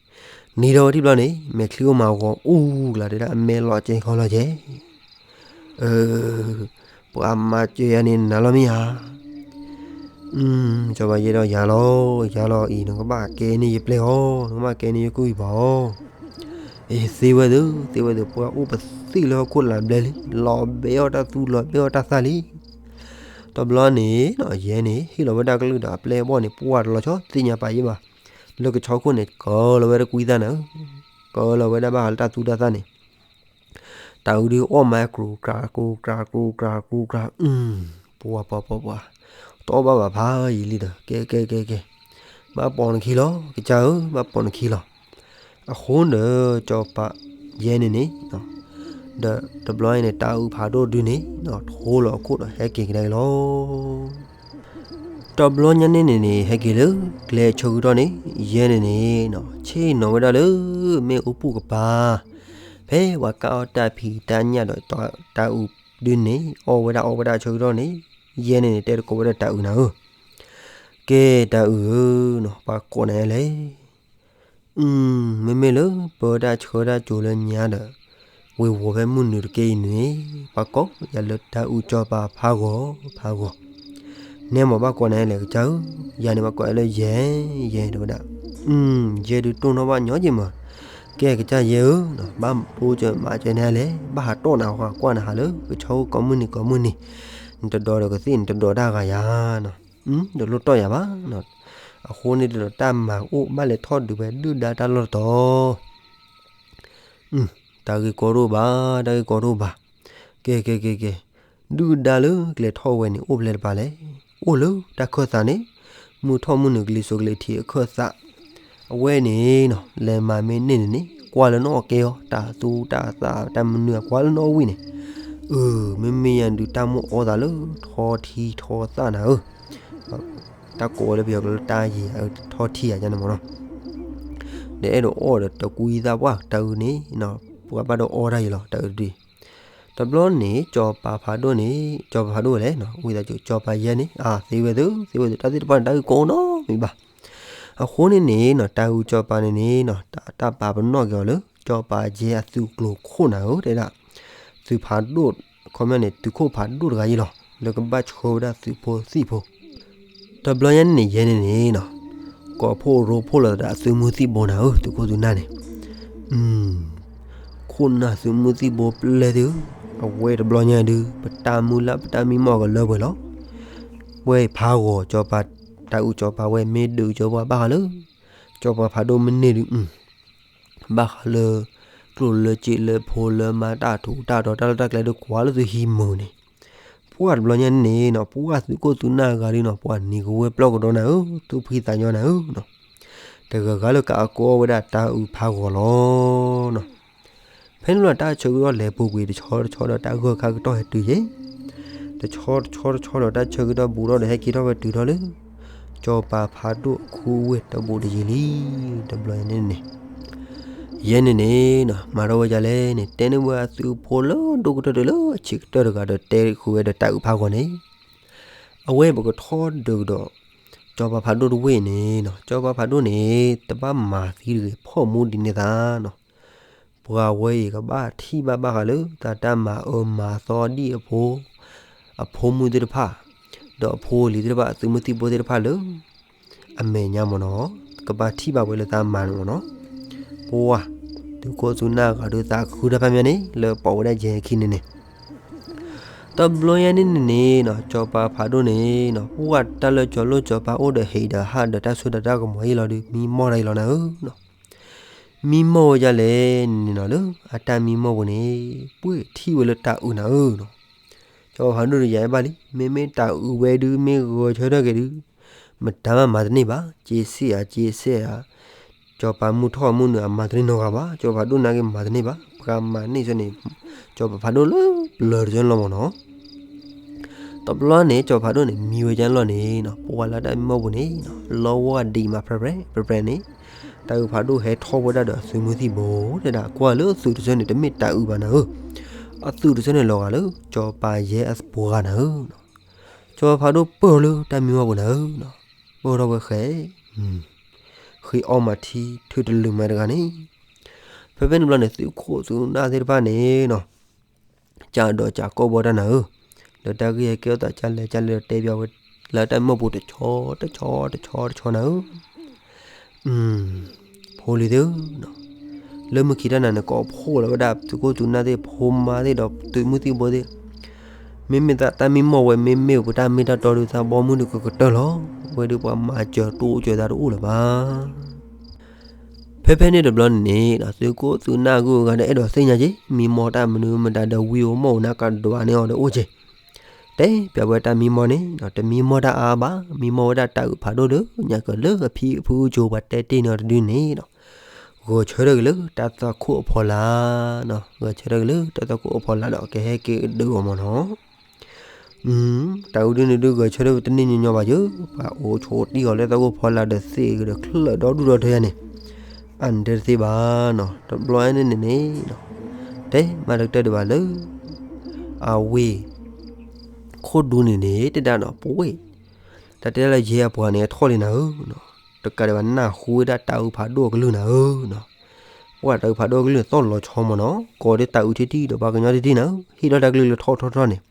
နံၤထီၣ်ဝဲထံၣ်ဘျီန့ၣ် မဲာ်ချံအိၣ်မၤဂီၤအူကျါတဲဒၣ် အမဲာ်လီၤစဲၤခီလီၤစဲၤ ပှၤမၤစၢၤယၤန့ၣ်နၤလီၤမ့ၢ်ဧါ, ကၠီၤဘၣ်ယဲဒီးယၤလီၤ, ယၤလီၤအံၤ နကဘၣ်ကဲန့ၢ်ယပျဲၢ်အီၤ, နကဘၣ်ကဲန့ၢ်ယကူၣ်ယပၤအီၤ, အသ့ဝဲသ့ၣ် သ့ဝဲသ့ၣ် ပှၤအိၣ်ပသံၣ်လၢဟီၣ်ခိၣ်လၢဘျဲလံ, လီၤဘဲအီၣ်တၢ်သူလီၤဘဲအီၣ်တၢ်သၣ်လံ, တ တဘျီန့ၣ် ယဲန့ၣ် ဟ့ၣ်လီၤဝဲဒၣ်ကလုၢ်ဒီးအပျဲၢ်အဘီၣ်န့ၣ် ပှၢ်တလီၤဆီသ့ၣ်ညါပာ်ယံာ်ဘၣ်. လၢကဆီခိၣ်န့ၣ် ကလီၤဝဲတကွံသၣ်နၤဧၢ, ကလီၤဝဲဒၣ်ဘၣ်ဃးလၢတၢ်သူတၢ်သၣ်န့ၣ် တၤအုးဒုးအီၣ်မး ကြူကြၤ ကြူကြၤ ကြူကြၤ ကြူကြၤ, ပှၤ ပှၤ ပှၤ ပှၤ, တအီၣ်ဘၣ်ဘၣ်ဖးယံာ်လံဒီး ကဲ ကဲ ကဲ ကဲ, ဘၣ်ပိာ်နခံလီၤ ကစၢ်ဧၢ, ဘၣ်ပိာ်နခံလီၤ. အဃိဒီး စီၤပၤယဲန့ၣ်န့ၣ် ဒီးတဘျီအံၤန့ၣ် တၤအုးဖးဒိၣ်ဒုန့ၣ် ထိလီၤအခိၣ်ဒီးဟဲက့ၤကဒါအံၤလီၤ. တဘျီညါန့ၣ်န့ၣ်န့ၣ် ဟဲက့ၤလၢကျဲဆၢကတီၢ်န့ၣ် ယဲန့ၣ်န့ၣ် ဆ့ၣ်နီၤဝဲဒၣ်လၢ မ့ၣ်အူပူၤကပၤ ဖဲပှၤကၢ်အီၣ်တၢ်ဖံးတၢ်ညၣ်ဒီးတၤအုးဒုန့ၣ် အီၣ်ဝဲဒၣ်အီဝဲဒၣ်ဆၢကတီၢ်န့ၣ် ယဲန့ၣ်န့ၣ် တဲတကိးဝဲဒၣ်တၤအုးနၤဧၢ, ကဲတၤအုးဧၢ, ပှၤကိးနၤလဲၣ်. မ့မ့ၢ်လၢပၢတၢ်ဆှၢတၢ်ကၠိၤလၢညါဒီး ဝ့ၤဝီၤဖဲမုၢ်နုာ်တက့ၢ်အံၤန့ၣ် ပှၤကိးယၤလၢတၤအုးစီၤပၤဖးဂီၤ ဖးဂီၤ, နဲမ့ၢ်ဘၣ်ကိးနၤလဲၣ်ကစၢ်ဧၢ, ယၤန့ၣ်ဘၣ်ကိးလၢယဲ, ယဲတဲဝဲဒၣ်, ယဲဒုးတိၢ်နီၣ်ဘၣ်ညီက့ၤမး, ကဲကစၢ်ယဲဧၢ, ဘၣ်တိစၢၤမၤစၢၤနၤလဲၣ်, ဘၣ်ဟးတီၣ်နၤဟီကွၢ်နၤဟးလၢ ကဆီကိးမုၢ်နံၤကိးမုၢ်နံၤ, နတဒီးဒီးကသ့ၣ် နတဒီးတၢ်ဂၤယၤနီၤ, တလိၣ်တီၣ်ယၤဘၣ်နီၤ, အဃိန့ၣ်ဒီးတၢ်မၤအိၣ်ဘၣ်လဲၤထီၣ်ဒုးဝဲဒုၣ်ဒါတၢ်လီၢ်တတီၤ တၢ်ဂ့ၢ်ကီတအိၣ်ဘၣ်, တၢ်ဂ့ၢ်ကီတအိၣ်ဘၣ်, ကဲ ကဲ ကဲ ကဲ, ဒုၣ်ဒါလၢကလဲၤထီၣ်ဝဲန့ၣ် အိၣ်ဖဲလဲၣ်တပၤလဲၣ်, အိၣ်လၢတၢ်ခၢၣ်သးန့ၣ်, မုၢ်ထီၣ်မုၢ်နုာ်ကလံၤစိးကလံၤထံးအခၢၣ်သး, အဝဲန့ၣ်နီၤ လဲၤမၤမ့ၢ်န့ၢ်န့ၣ်န့ၣ် ကွၢ်လၢနအိၣ်ကဲအီၤ တၢ်သူတၢ်သၣ်တၢ်မနုၤအကွၢ်လၢနအိၣ်ဝံၤန့ၣ်, အၢ မ့မ့ၢ်ယၤဒုးတၢ်မိၣ်အီသးလၢထီထံထီသၣ်နၤဧၢ တၢ်ကိးဝဲလၢပယီၤကျိာ်လၢတၢ်ယံၤ ထီထံဧါန့ၣ်မ့ၢ်နီၤ, ဒီးအဲၣ်ဒိးအီၣ်ဒီးတကွံသၣ်ပှၢ်တၤအုးန့ၣ်, ပှၤဘၣ်ဒီးအီတၢ်ယံၤလီၤ တၤအုးတဒု, တဘျီန့ၣ် စီၤပၤဖးဒိၣ်န့ၣ်, စီၤပၤဖးဒိၣ်ဝဲလဲၣ်, ဝံသးစူၤ စီၤပၤယဲန့ၣ် အသ့ဝဲသု သ့ဝဲသု တၢ်သ့ၣ်တဖၣ်န့ၣ် တၢ်ဂ့ၢ်ကီနီတမံၤဘၣ်, အဃိန့ၣ်န့ၣ်နီၤ တၤအုးစီၤပၤန့ၣ်န့ၣ်နီၤ တၢ်ပာ်ပနီၣ်က့ၤအီၤလၢ စီၤပၤယဲအသုးကျိၤခိၣ်နၤဧၢ တဲဒၣ်, သုးဖးဒိၣ်, ခီပညီန့ၣ် သုးခိၣ်ဖးဒိၣ်တဂၤအံၤလီၤ လၢကဘၣ်ဆှၢဝဲဒၣ်သုးဖိသံၣ်ဖိ တဘျီညါန့ၣ်န့ၣ် ယဲန့ၣ်န့ၣ်နီၤ, ကိးဖှိၣ်ရိဖှိၣ်လီၤဒီးအသုးမုၢ်သံၣ်ဘိနၤဧၢ သုးခိၣ်သုးနၢ်န့ၣ်, ခိၣ်နၢ်သုးမုၢ်သံၣ်ဘိပျဲၢ်သ့ၣ်ဧၢ, အဝဲတဘျီညါဒုး ပတၢ်မုၢ်လၢ်ပတၢ်မံမီၢ်ကလၢပှဲၤလီၤ, ဝဲဖးဂီၤစီၤပၤ, တၤအုးစီၤပၤဝဲမ့ၢ်ဒုးကၠိပှၤဘၣ်ဃးလၢ စီၤပၤဖးဒိၣ်မ့ၢ်န့ၢ်ဒုး ဘၣ်ဃးလၢ ကျိၣ်လၢစ့လၢဖိလၢမၤတၢ်ထူးတၢ်တီၤတၢ်လီၢ်တၢ်ကျဲဒုးကွၢ်လၢသုဟံးမုာ်န့ၣ်, ပှၢ်တဘျီညါန့ၣ်နီၤ ပှၢ်သုးခိၣ်သုးနၢ်ဂၤဒုးနီၤ ပှၤနံၤကဝဲၤပျီၢ်ကဒီးနၤဧၢ သူၣ်ဖှံသးညီနၤဧၢနီၤ, တဂၤဂၤလၢကအကိးဝဲဒၣ်တၤအုးဖးဂီၤလီၤနီၤ. ဖဲန့ၣ်လီၤတၢ်ဆၢကတီၢ်လဲၤပူၤကွံာ်တဆီတဆီဒီးတၢ်ဂၢၢ်ခါကတီၢ်ဟဲတုၤယဲၢ်, တဆီတဆီတဆီဒီးတၢ်ဆၢကတီၢ်ဘူးထီၣ်ဒီးဟဲက့ၤထီၣ်ဝဲတုၤထီၣ်လၢ စီၤပၤဖးဒိၣ်ခူဝ့ၢ်တဘူးတယံၤလံ, တဘျီညါန့ၣ်န့ၣ် ယဲန့ၣ်န့ၣ်နီၤ မၤထီၣ်ဝဲဒ်လဲၣ်န့ၣ် တဲန့ၢ်ဝဲအသုးဖိလၢဒိၣ်ကတၢၢ်တလၢဆံးကတၢၢ်တဂၤဒီးတဲဃုာ်ဝဲဒီးတၤအုးဖးဂီၤန့ၣ်, အဝဲပကထီၣ်ဒုးကဒီး စီၤပၤဖးဒိၣ်တဝ့ၢ်န့ၣ်နီၤ စီၤပၤဖးဒိၣ်န့ၣ် တဘၣ်မၤသံတဂ့ၤ ဖီၣ်မူဒ်န့ၣ်သးနီၤ, ပှၤဝဲအံၤကဘၣ်ထံၣ်ဘၣ်ဘၣ်ဃးလၢ တၢ်တၢ်မၤအၢမၤသီဒ်အဖိ အဖိမုၣ်သ့ၣ်တဖၣ် ဒီးအဖိအလံၤသ့ၣ်တဖၣ် အသုးမုၢ်သံၣ်ဘိသ့ၣ်တဖၣ်လၢ အမဲာ်ညါမ့ၢ်နီၤ, ကဘၣ်ထံၣ်ဘၣ်ဝဲလၢသးမၤန့ၣ်မ့ၢ်နီၤ, ပှၤ သုးခိၣ်သုးနၢ်ဂၤဒုးသးခုတၢ်ဖးမ့ၢ်န့ၣ် လၢပိာ်ဝဲဒၣ်ယဲခံန့ၣ်န့ၣ် တဘျီညါန့ၣ်န့ၣ်နီၤ စီၤပၤဖးဒိၣ်န့ၣ်နီၤ ပှၢ်တၢ်လၢကၠီၤလိၣ်ကၠီၤပၤအိၣ်ဒီးဟံးဒီးဟးဒီးတၢ်စိတၢ်ကမီၤအံၤလီၤဒုး မံမီၢ်တၢ်အံၤလီၤနၤဧၢနီၤ, မံမီၢ်ဝဲဒ်လဲၣ်န့ၣ်နီၤ လၢအတၢ်မံမီၢ်ပူၤန့ၣ် ပှ့ၤထံၣ်ဝဲလၢတၤအုးနၤဧၢနီၤ, စီၤပၤဖးဒိၣ်ဒီးယၤအဲၣ်ဘၣ်လံ မ့မ့ၢ်တၤအုးဝဲဒုး မ့ၢ်ဂဲၤဆၢထၢၣ်က့ၤဒုး မတၤမၤမၤတန့ၢ်ဘၣ်, က့စ့ၣ်ဧါ က့စ့ၣ်ဧါ, စီၤပၤမုၢ်ထီၣ်မုၢ်နုာ်အမၤတန့ၢ်နီတဂၤဘၣ်, စီၤပၤဖးဒိၣ်နာ်က့မၤတန့ၢ်ဘၣ်, ပှၤမၤန့ၢ်ဆၢန့ၣ် စီၤပၤဖးဒိၣ်လၢပျၢၤတဆၢန့ၣ်လီၤမ့ၢ်နီၤ. တဘျီန့ၣ် စီၤပၤဖးဒိၣ်န့ၣ် မံဝဲဒ်န့ၣ်လီၤန့ၣ်နီၤ ပှၤလၢတၢ်မံမီၢ်ပူၤန့ၣ်နီၤ လီဝါဒံးမး ပြဲပြဲ ပြဲပြဲန့ၣ် တၤအုးဖးဒိၣ်ဟဲထီၣ်ဝဲဒၣ်ဒီးအသုးမုၢ်သံၣ်ဘိ တဲဒၣ်ကွၢ်လၢအသုးတဆၢန့ၣ် တမ့ၢ်တၤအုးဘၣ်နၤဧၢ, အသုးတဆၢန့ၣ်လီၤဂာ်လၢ စီၤပၤယဲအပှၤဂၤနၤဧၢနီၤ. စီၤပၤဖးဒိၣ်ပၢၢ်လၢတၢ်မံမီၢ်ပူၤနၤဧၢနီၤ, ပၢၢ်ထီၣ်ဝဲဃဲ ဃ့အီၣ်မၤထံထုးတလုာ်မးတဂၤန့ၣ်, ဖဲဖဲန့ၣ်တဘျီန့ၣ် သုးခိၣ်သုးနၢ်သ့ၣ်တဖၣ်န့ၣ်နီၤ ကးဒီးကးကိးဘီတၢ်နၤဧၢ, ဒီးတၢ်ဂ့ၢ်ဟဲကဲထီၣ်သးကလဲၣ်ကလဲၣ်ဒီးတဲဘၣ်ဝဲ လၢတၢ်မံမီၢ်ပူၤတဆီတဆီတဆီတဆီနၤဧၢ ဖိလံၤသ့ၣ်ဧၢ, လၢမုၢ်ခံတၢ်နၤန့ၣ် ကိးဖှိၣ်လီၤဝဲဒၣ်သုးခိၣ်သုးနၢ်သ့ၣ် ဖိမါသ့ၣ်ဒီးသုးမုၢ်သံၣ်ဘိသ့ၣ်, မ့မ့ၢ်သးတၢ်မံမီၢ်ဝဲ မ့မ့ၢ်ပတၢ်မ့ၢ်တၢ်တီဒုး သးဘီမုၢ်ဒုးကကတၢၢ်လီၤ. ဝဲဒုးပှၤမၤစၢၤတအိၣ်စၢၤသးတအိၣ်လၢၤဘၣ်. ဖဲဖဲန့ၣ်တဘျီန့ၣ် သုခိၣ်သုနၢ်ဂုၤဂၤဒီး အဲၣ်ဒိးသ့ၣ်ညါက့ၤ မံမီၢ်တၢ်မနုၤမတၤဒီး ဝံဧိၤမီၢ်ဧိၤ နၢ်ကဒွးန့ၢ်အီၤဒီးအိၣ်က့ၤ. တဲပၠးဝဲတၢ်မံမီၢ်န့ၣ် တမံမီၢ်တၢ်အါဘၣ်, မံမီၢ်ဝဲဒၣ်တၤအုးဖးဒိၣ်လၢ ညါကလၢအဖံအဖုအကၠိၤ ပှၤတဲတ့ၢ်န့ၢ်အီၤတဒုန့ၣ် ဂဲၤဆၢထၢၣ်က့ၤလၢတၢ်သွၣ်ခိၣ်အဖီလာ်, ဂဲၤဆၢထၢၣ်က့ၤလၢတၢ်သွၣ်ခိၣ်အဖီလာ်ဒီး ကဟဲက့ၤကဒုးအီၤမ့ၢ်နီၤ. တၤအုးဒုန့ၣ်ဒုး ဂဲၤဆၢထၢၣ်တန့ၢ်ညီညီဘၣ်ယဲ, ပှၤအိၣ်ဆိးတံၢ်အီၤလၢတၢ်သွၣ်ခိၣ်ဖီလာ်ဒီး သ့ၣ်ကဒီးချၢၣ်ဒီဒူၣ်ဒီထၢယါန့ၣ်, အန့ၣ်တဲတသ့ဘၣ်နီၤ. တဘျီန့ၣ်န့ၣ်န့ၣ် တဲမၤတကတၢၢ်ဒံးဘၣ်လၢ အဝ့ၢ် ခိၣ်ဒူန့ၣ်န့ၣ် တဲဒၣ်နီၤ ပဝဲၢ် တၢ်တဲလၢယဲအပှၤန့ၣ် ထီၣ်လံနၤဧၢ, တကးဒံးဘၣ် နၢ်ဟူဝဲဒၣ်တၤအုးဖးဒိၣ်အကလုၢ်နၤဧၢနီၤ. ပှၤတၤအုးဖးဒိၣ်အကလုၢ်န့ၣ် သီၣ်လီၤဆီမ့ၢ်နီၤ, ကိးဒ်တၤအုးထံထံဒီးပှၤကညီထံထံနၤဧၢ, ဟ့ၣ်ထီၣ်တၢ်ကလုၢ်လၢထီၣ်ထီၣ်ထီၣ်န့ၣ်.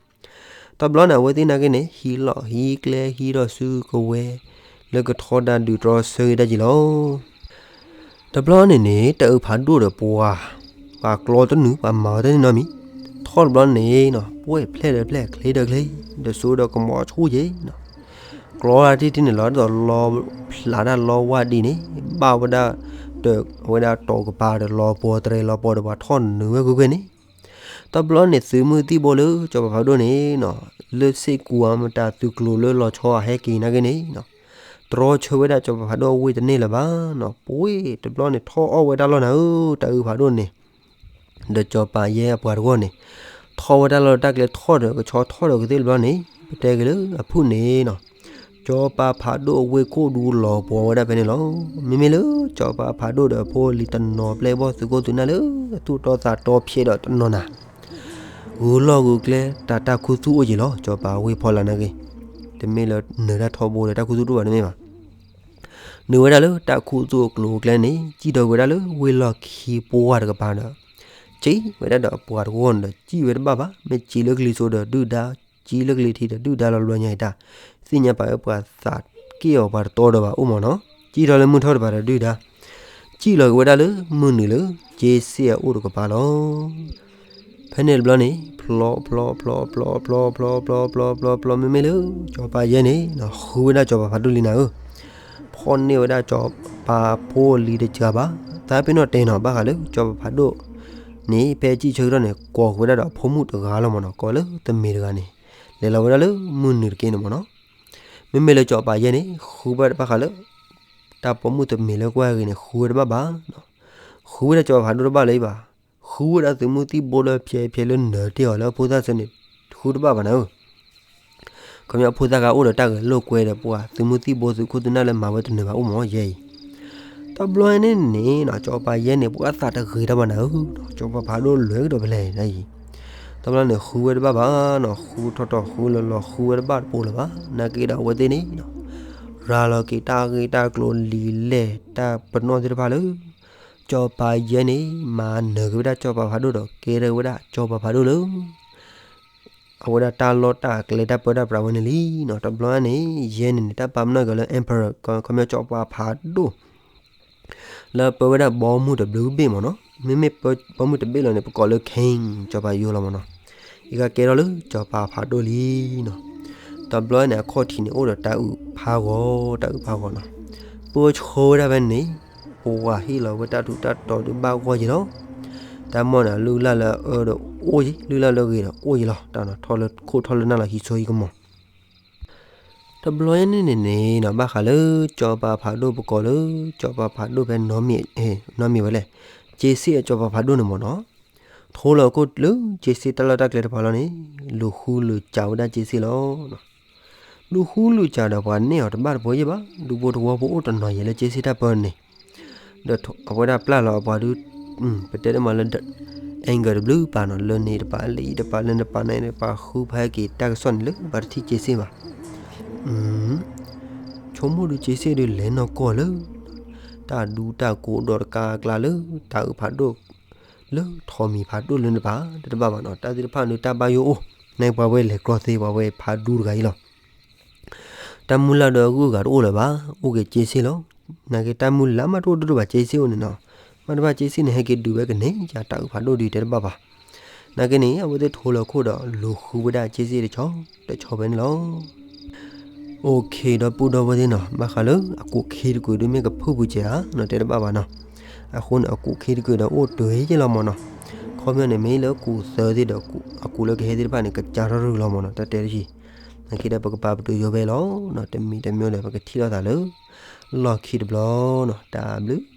တဘျီန့ၣ် အဝဲသ့ၣ်နာ်က့န့ၣ် ဟံးလီၢ်ဟံးကျဲ ဟံးထီၣ်စုကဝဲၤ လၢကထီဒါဒုးတြီဆၢက့ၤတၢ်က့ၤလီၤ. တဘျီန့ၣ်န့ၣ် တၤအုးဖးဒိၣ်ဒီးပှၤ ပှၤကျီတနုာ် ပှၤမၤအီၤတန့ၢ်နီတမံၤ, ထီၣ်တဘျီန့ၣ်နီၤ ပဝဲၢ်ဖျဲၣ်ဒီးဖျဲၣ် ချ့ဒီးချ့ ဒီးစိဒီးကမီၤဆူၣ်က့ၤနီၤ. ကျီတၢ်ထံထံန့ၣ်လီၤ ဒ်သိးလီၤဖျးတၢ်လီဝါဒ်န့ၣ် ဘၣ်ဝဲဒၣ် ဒီးအဝဲဒၣ်တီၤကပၤဒီးလီၤပှီၤတြဲၤလီၤပှီၤဒီးပှၤထီၣ်နုာ်ဝဲကွ့ၢ်ကွ့ၢ်န့ၣ်. တဘျီန့ၣ် သုးမုၢ်သံၣ်ဘိလၢစီၤပၤဖးဒိၣ်န့ၣ်နီၤ လၢစ့ၢ်ကီးအမတၤသုးကျိၤလၢလီၤဆီအဟဲက့ၤနာ်က့န့ၣ်နီၤ တြီဆၢဝဲဒၣ်စီၤပၤဖးဒိၣ်အဝ့ၢ်တန့ၢ်လၢၤဘၣ်နီၤ. ပဝဲၢ်တဘျီန့ၣ် ထီၣ်အီၣ်ဝဲတၢ်လီၢ်နၤဧၢ, တၤအုးဖးဒိၣ်န့ၣ် ဒီးစီၤပၤယဲအပှၤတဂီၢ်န့ၣ် ထီၣ်ဝဲတၢ်လီၢ်တၢ်ကျဲ ထီၣ်ဒီးကဆီထီၣ်ဒီးကသ့ၣ်တဘျီန့ၣ် ပတဲက့ၤလၢအဖုၣ်န့ၣ်နီၤ စီၤပၤဖးဒိၣ်အဝ့ၢ်ခိၣ်ဒူလီၤပှီၤဝဲဒၣ်ဖဲန့ၣ်လီၤ. မ့မ့ၢ်လၢစီၤပၤဖးဒိၣ်ဒီးအဖိအလံၤတနီၤပျဲၢ်ဘီၣ် သုးခိၣ်သုးနၢ်လၢသူၣ်တီသးတီဖျဲးဒီးတနီၤနၤ ဂုာ်လီၢ်ဂုာ်ကျဲ တၢ်တၢ်ခူသူၣ်အိၣ်က့ၤလီၤ. စီၤပၤဝ့ၢ်ဖီလာ်နာ်က့ တမ့ၢ်လၢနၢၤတၢ်ထီဘိဒီးတၢ်ခူသူၣ်တအိၣ်ဘၣ်တမ့ၢ်ဘၣ်. နုာ်ဝဲဒၣ်လၢတၢ်ခူသူၣ်အကျိၤအကျဲန့ၣ် စံၣ်ထီၣ်ဝဲဒၣ်လၢဝ့ၢ်လီၢ်ခံပှၢ်တကပၤဒီး စံၣ်ဝဲဒၣ်ဒီးအပှၤတဂီၢ်န့ၣ်ဒီး စံၣ်ဝဲတဘၣ်ဘၣ်. မ့ၢ်စံၣ်လၢကလံၤစိးဒီးဒုၣ်ဒါ, စံၣ်လၢကလံၤထံးဒီးဒုၣ်ဒါလီၤဘျီညါအံၤတၢ်, သ့ၣ်ညါပာ်ဝဲပှၤသးက့ၣ်အီၤပှၤတတီဒီးဘၣ်အိၣ်မ့ၢ်နီၤ. စံၣ်ထီၣ်လၢမုၢ်ထီၣ်တပၤဒီးဒုၣ်ဒါ စံၣ်လီၤက့ၤဝဲဒၣ်လၢမုၢ်နုာ်လၢက့စ့အအိၣ်တကပၤလီၤ. ဖဲန့ၣ်တဘျီန့ၣ် ဖျီဖျီဖျီဖျီဖျီဖျီဖျီဖျီဖျီဖျီ မ့မ့ၢ်လၢ စီၤပၤယဲန့ၣ် ဃုဝဲဒၣ်စီၤပၤဖးဒိၣ်လံနၤဧၢ, ဖီၣ်န့ၢ်ဝဲဒၣ်စီၤပၤဖိအလံၤတစှၤဘၣ်. သးပ့ၤနီၣ်တဲနီၤ ဘၣ်ဃးလၢစီၤပၤဖးဒိၣ်န့ၣ် ဖဲစံၣ်ဆၢကတီၢ်န့ၣ် ကိးဃုာ်ဝဲဒၣ်ဒီးအဖိမုၣ်တဂၤလီၤမ့ၢ်နီၤ, ကိးလၢသမံၤတဂၤန့ၣ် လဲၤလီၤဝဲဒၣ်လၢမုၢ်နုာ်တက့ၢ်န့ၣ်မ့ၢ်နီၤ. မ့မ့ၢ်လၢစီၤပၤယဲန့ၣ် ဃုဘၣ်တဘၣ်ဃးလၢ တၢ်ပိာ်မုၣ်သမံၤလၢကွၢ်ဂ့ၤန့ၣ် ဃုဝဲတဘၣ်ဘၣ်နီၤ. ဃုဝဲဒၣ်စီၤပၤဖးဒိၣ်တဘၣ်လၢၤဘၣ်. ဃုဝဲဒၣ်သုးမုၢ်သံၣ်ဘိလၢဖျဲးဖျဲးလၢနၢၤတ့ၢ်အီၤလၢအဖိသၣ်သၢန့ၣ် ဃုတဘၣ်ဘၣ်နၤဧၢ. ခီပညီအဖိသၣ်ဂၤအိၣ်ဒီးတၢ်ဂဲၤလိာ်ကွဲဒီးပှၤသုးမုၢ်သံၣ်ဘိသုးခိၣ်သုးနၢ်လၢမၤဝဲတနၢၤဘၣ်အိၣ်မ့ၢ်ယဲအံၤ. တဘျီန့ၣ်န့ၣ်နီၤ စီၤပၤယဲန့ၣ် ပှၤသးတဂ့ၤတၢ်ဘၣ်နၤဧၢ, စီၤပၤဖးဒိၣ်လဲၤကဒီးဖဲလဲၣ်နၤအံၤ. တဘျီန့ၣ် ဃုဝဲတဘၣ်ဘၣ်နီၤ, ဃုထီၣ်ထီၣ်ဃုလီၤလီၤ ဃုဝဲတဘၣ်တပိၤလၢၤဘၣ်. နာ်က့ဒီးအဝဲသ့ၣ်န့ၣ်နီၤ ရၤလီၤက့ၤတၢ်ဂ့ၢ်တၢ်ကျိၤလံာ်လဲၢ်တၢ်ပနီၣ်သ့ၣ်တဖၣ်လၢ စီၤပၤယဲန့ၣ် မၤနၢၤက့ၤဝဲဒၣ်စီၤပၤဖးဒိၣ်ဒီး ကဲထီၣ်ဝဲဒၣ်စီၤပၤဖးဒိၣ်လၢ အဝဲဒၣ်တၢ်လီၢ်တၢ်ကျဲတၢ်ပၢတၢ်ပြးဝဲန့ၣ်လံနီၤ. တဘျီန့ၣ် ယဲန့ၣ်န့ၣ် တၢ်ပာ်ပနီၣ်က့ၤလၢ emperor ခီပညီစီၤပၤဖးဒိၣ် လၢပၢဝဲဒၣ်ဘီမုၢ်တဘျုးဘ့ၣ်မ့ၢ်နီၤ. မ့မ့ၢ်ပၢဘီမုၢ်တဘ့ၣ်လီၤန့ၣ် ပကိးလၢ king စီၤပၤယိလီၤမ့ၢ်နီၤ. အံၤကဲထီၣ်လၢစီၤပၤဖးဒိၣ်လံနီၤ. တဘျီန့ၣ် အခီၣ်ထံးန့ၣ် အိၣ်ဒီးတၤအုးဖးဂီၤ တၤအုးဖးဂီၤနီၤ. ပၢဆှၢဝဲဒၣ်ဖဲန့ၣ် ပှၤဟ့ၣ်လီၤဝဲတၢ်ထူးတၢ်တီၤဒုးဘၣ်ဂီၢ်ယံၤလီၤ. တၢ်မီၢ်န့ၣ် လုၢ်လၢ်လၢအအၢဒီးအိၣ်ယံၤ လုၢ်လၢ်လၢဂ့ၤဒီးအိၣ်ယံၤလီၤ. တၢ်ထီၣ်လၢခိၣ်ထီၣ်လၢနၢ်လီၤဟံးဆိဟံးကမီၤ တဘျီန့ၣ်န့ၣ်န့ၣ်နီၤ ဘၣ်ဃးလၢစီၤပၤဖးဒိၣ်ပကိးလၢ စီၤပၤဖးဒိၣ်ဖဲနီၢ်မ့ၢ် နီၢ်မ့ၢ်ဝဲလဲၣ်, က့စ့ၣ်အစီၤပၤဖးဒိၣ်န့ၣ်မ့ၢ်နီၤ, ထိလီၤခိၣ်လၢက့စ့ၣ်တၢ်လီၢ်တၢ်ကျဲတဖၣ်လီၤန့ၣ် လူၤဃုလူၤစၢ်ဝဲဒၣ်က့စ့ၣ်လီၤ. လူၤဃုလူၤစၢ်ဒီးပှၤနဲၣ်အီၤတဘၣ်တဘိယဲၢ်ဘၣ်, ဒူဖိတဝီဖိအိၣ်တနီၤယဲၢ်လၢက့စ့ၣ်တၢ်ပၢန့ၣ် ဒီးအဝဲဒၣ်ပျၢ်လီၤအပှၤဒုး ပတဲဒ်မးလၢ anger တဘျုးပၤနီၤ, လၢန့ၣ်တပၤ လၢအံၤတပၤ လၢန့ၣ်တပၤန့ၣ် ပှၤဃုဖးဟဲက့ၤတၢ်ကစီၣ်န့ၣ်လၢ ပှၤတထံၣ်က့စ့ၣ်ဘၣ်. ဆိကမိၣ်ဒုးက့စ့ၣ်ဒုးလဲၤနီၢ်ကီၢ်လၢ တၢ်ဒူတၢ်ကိးဒီးတကါကျါလၢ တၤအုးဖးဒိၣ် လၢထိးမံၤဖးဒိၣ်လၢန့ၣ်တပၤ တတဘၣ်ဘၣ်နီၤ, တၢ်သ့ၣ်တဖၣ်န့ၣ် တၢ်ဘၣ်ယိၣ်အိၣ်, န့ၣ်ပှၤဝဲလဲၤကျီသ့ ပှၤဝဲဖးဒူတဂၤအံၤလီၤ. တၢ်မုၢ်လၢ်ဒီးအဂုၤအဂၤတအိၣ်လၢၤဘၣ်, အိၣ်က့ၤက့စ့ၣ်လီၤ. နာ်က့တၢ်မုၢ်လၢ်မးတအိၣ်ဒိၣ်ဒိၣ်ဘၣ် က့စ့ၣ်အိၣ်န့ၣ်နီၤ, မ့ၢ်တဘၣ်က့စ့ၣ်န့ၣ် ဟဲက့ၤဒုးဝဲကန့ၢ်ယၤ တၤအုးဖးဒိၣ်ဒုးတဲတဘၣ်ဘၣ်. နာ်က့န့ၣ် အဝဲသ့ၣ်ထိလၢခိၣ်ဒီး လူၤဃုဝဲဒၣ်က့စ့ၣ်တဆီ တဆီဖဲန့ၣ်လီၤ. အိၣ်ခ့ဒီပုၢ်ဒီဝဲၢ်သ့ၣ်နီၤ, ဘၣ်ဃးလၢအကူးခ့တကုာ်ဒုးမ့ၢ်ကဖုၣ်ပူၤစဲးဧါ နီၤ တဲတဘၣ်ဘၣ်နီၤ. အဃိန့ၣ် အကူးခ့တကုာ်ဒီးအိၣ်တ့ၢ်က့လီၤမၢ်နီၤ. ခီပညီန့ၣ် မ့ၢ်လၢကူးသၢသ့ၣ်ဒီး အကူးလၢကဟဲသ့ၣ်တဖၣ်န့ၣ် ကစၢ်ထီၣ်ရုၢ်လီၤမၢ်နီၤ တၢ်တဲတယံၤ. နာ်က့ဒီးပကပာ်ပတုာ်ယိၤဖဲလီၤနီၤ, တမံၤတမံၤဒီး ပကထံၣ်လိာ်သးလၢ လီၢ်ခံတဘျီနီၤ, တၢ်ဘျုး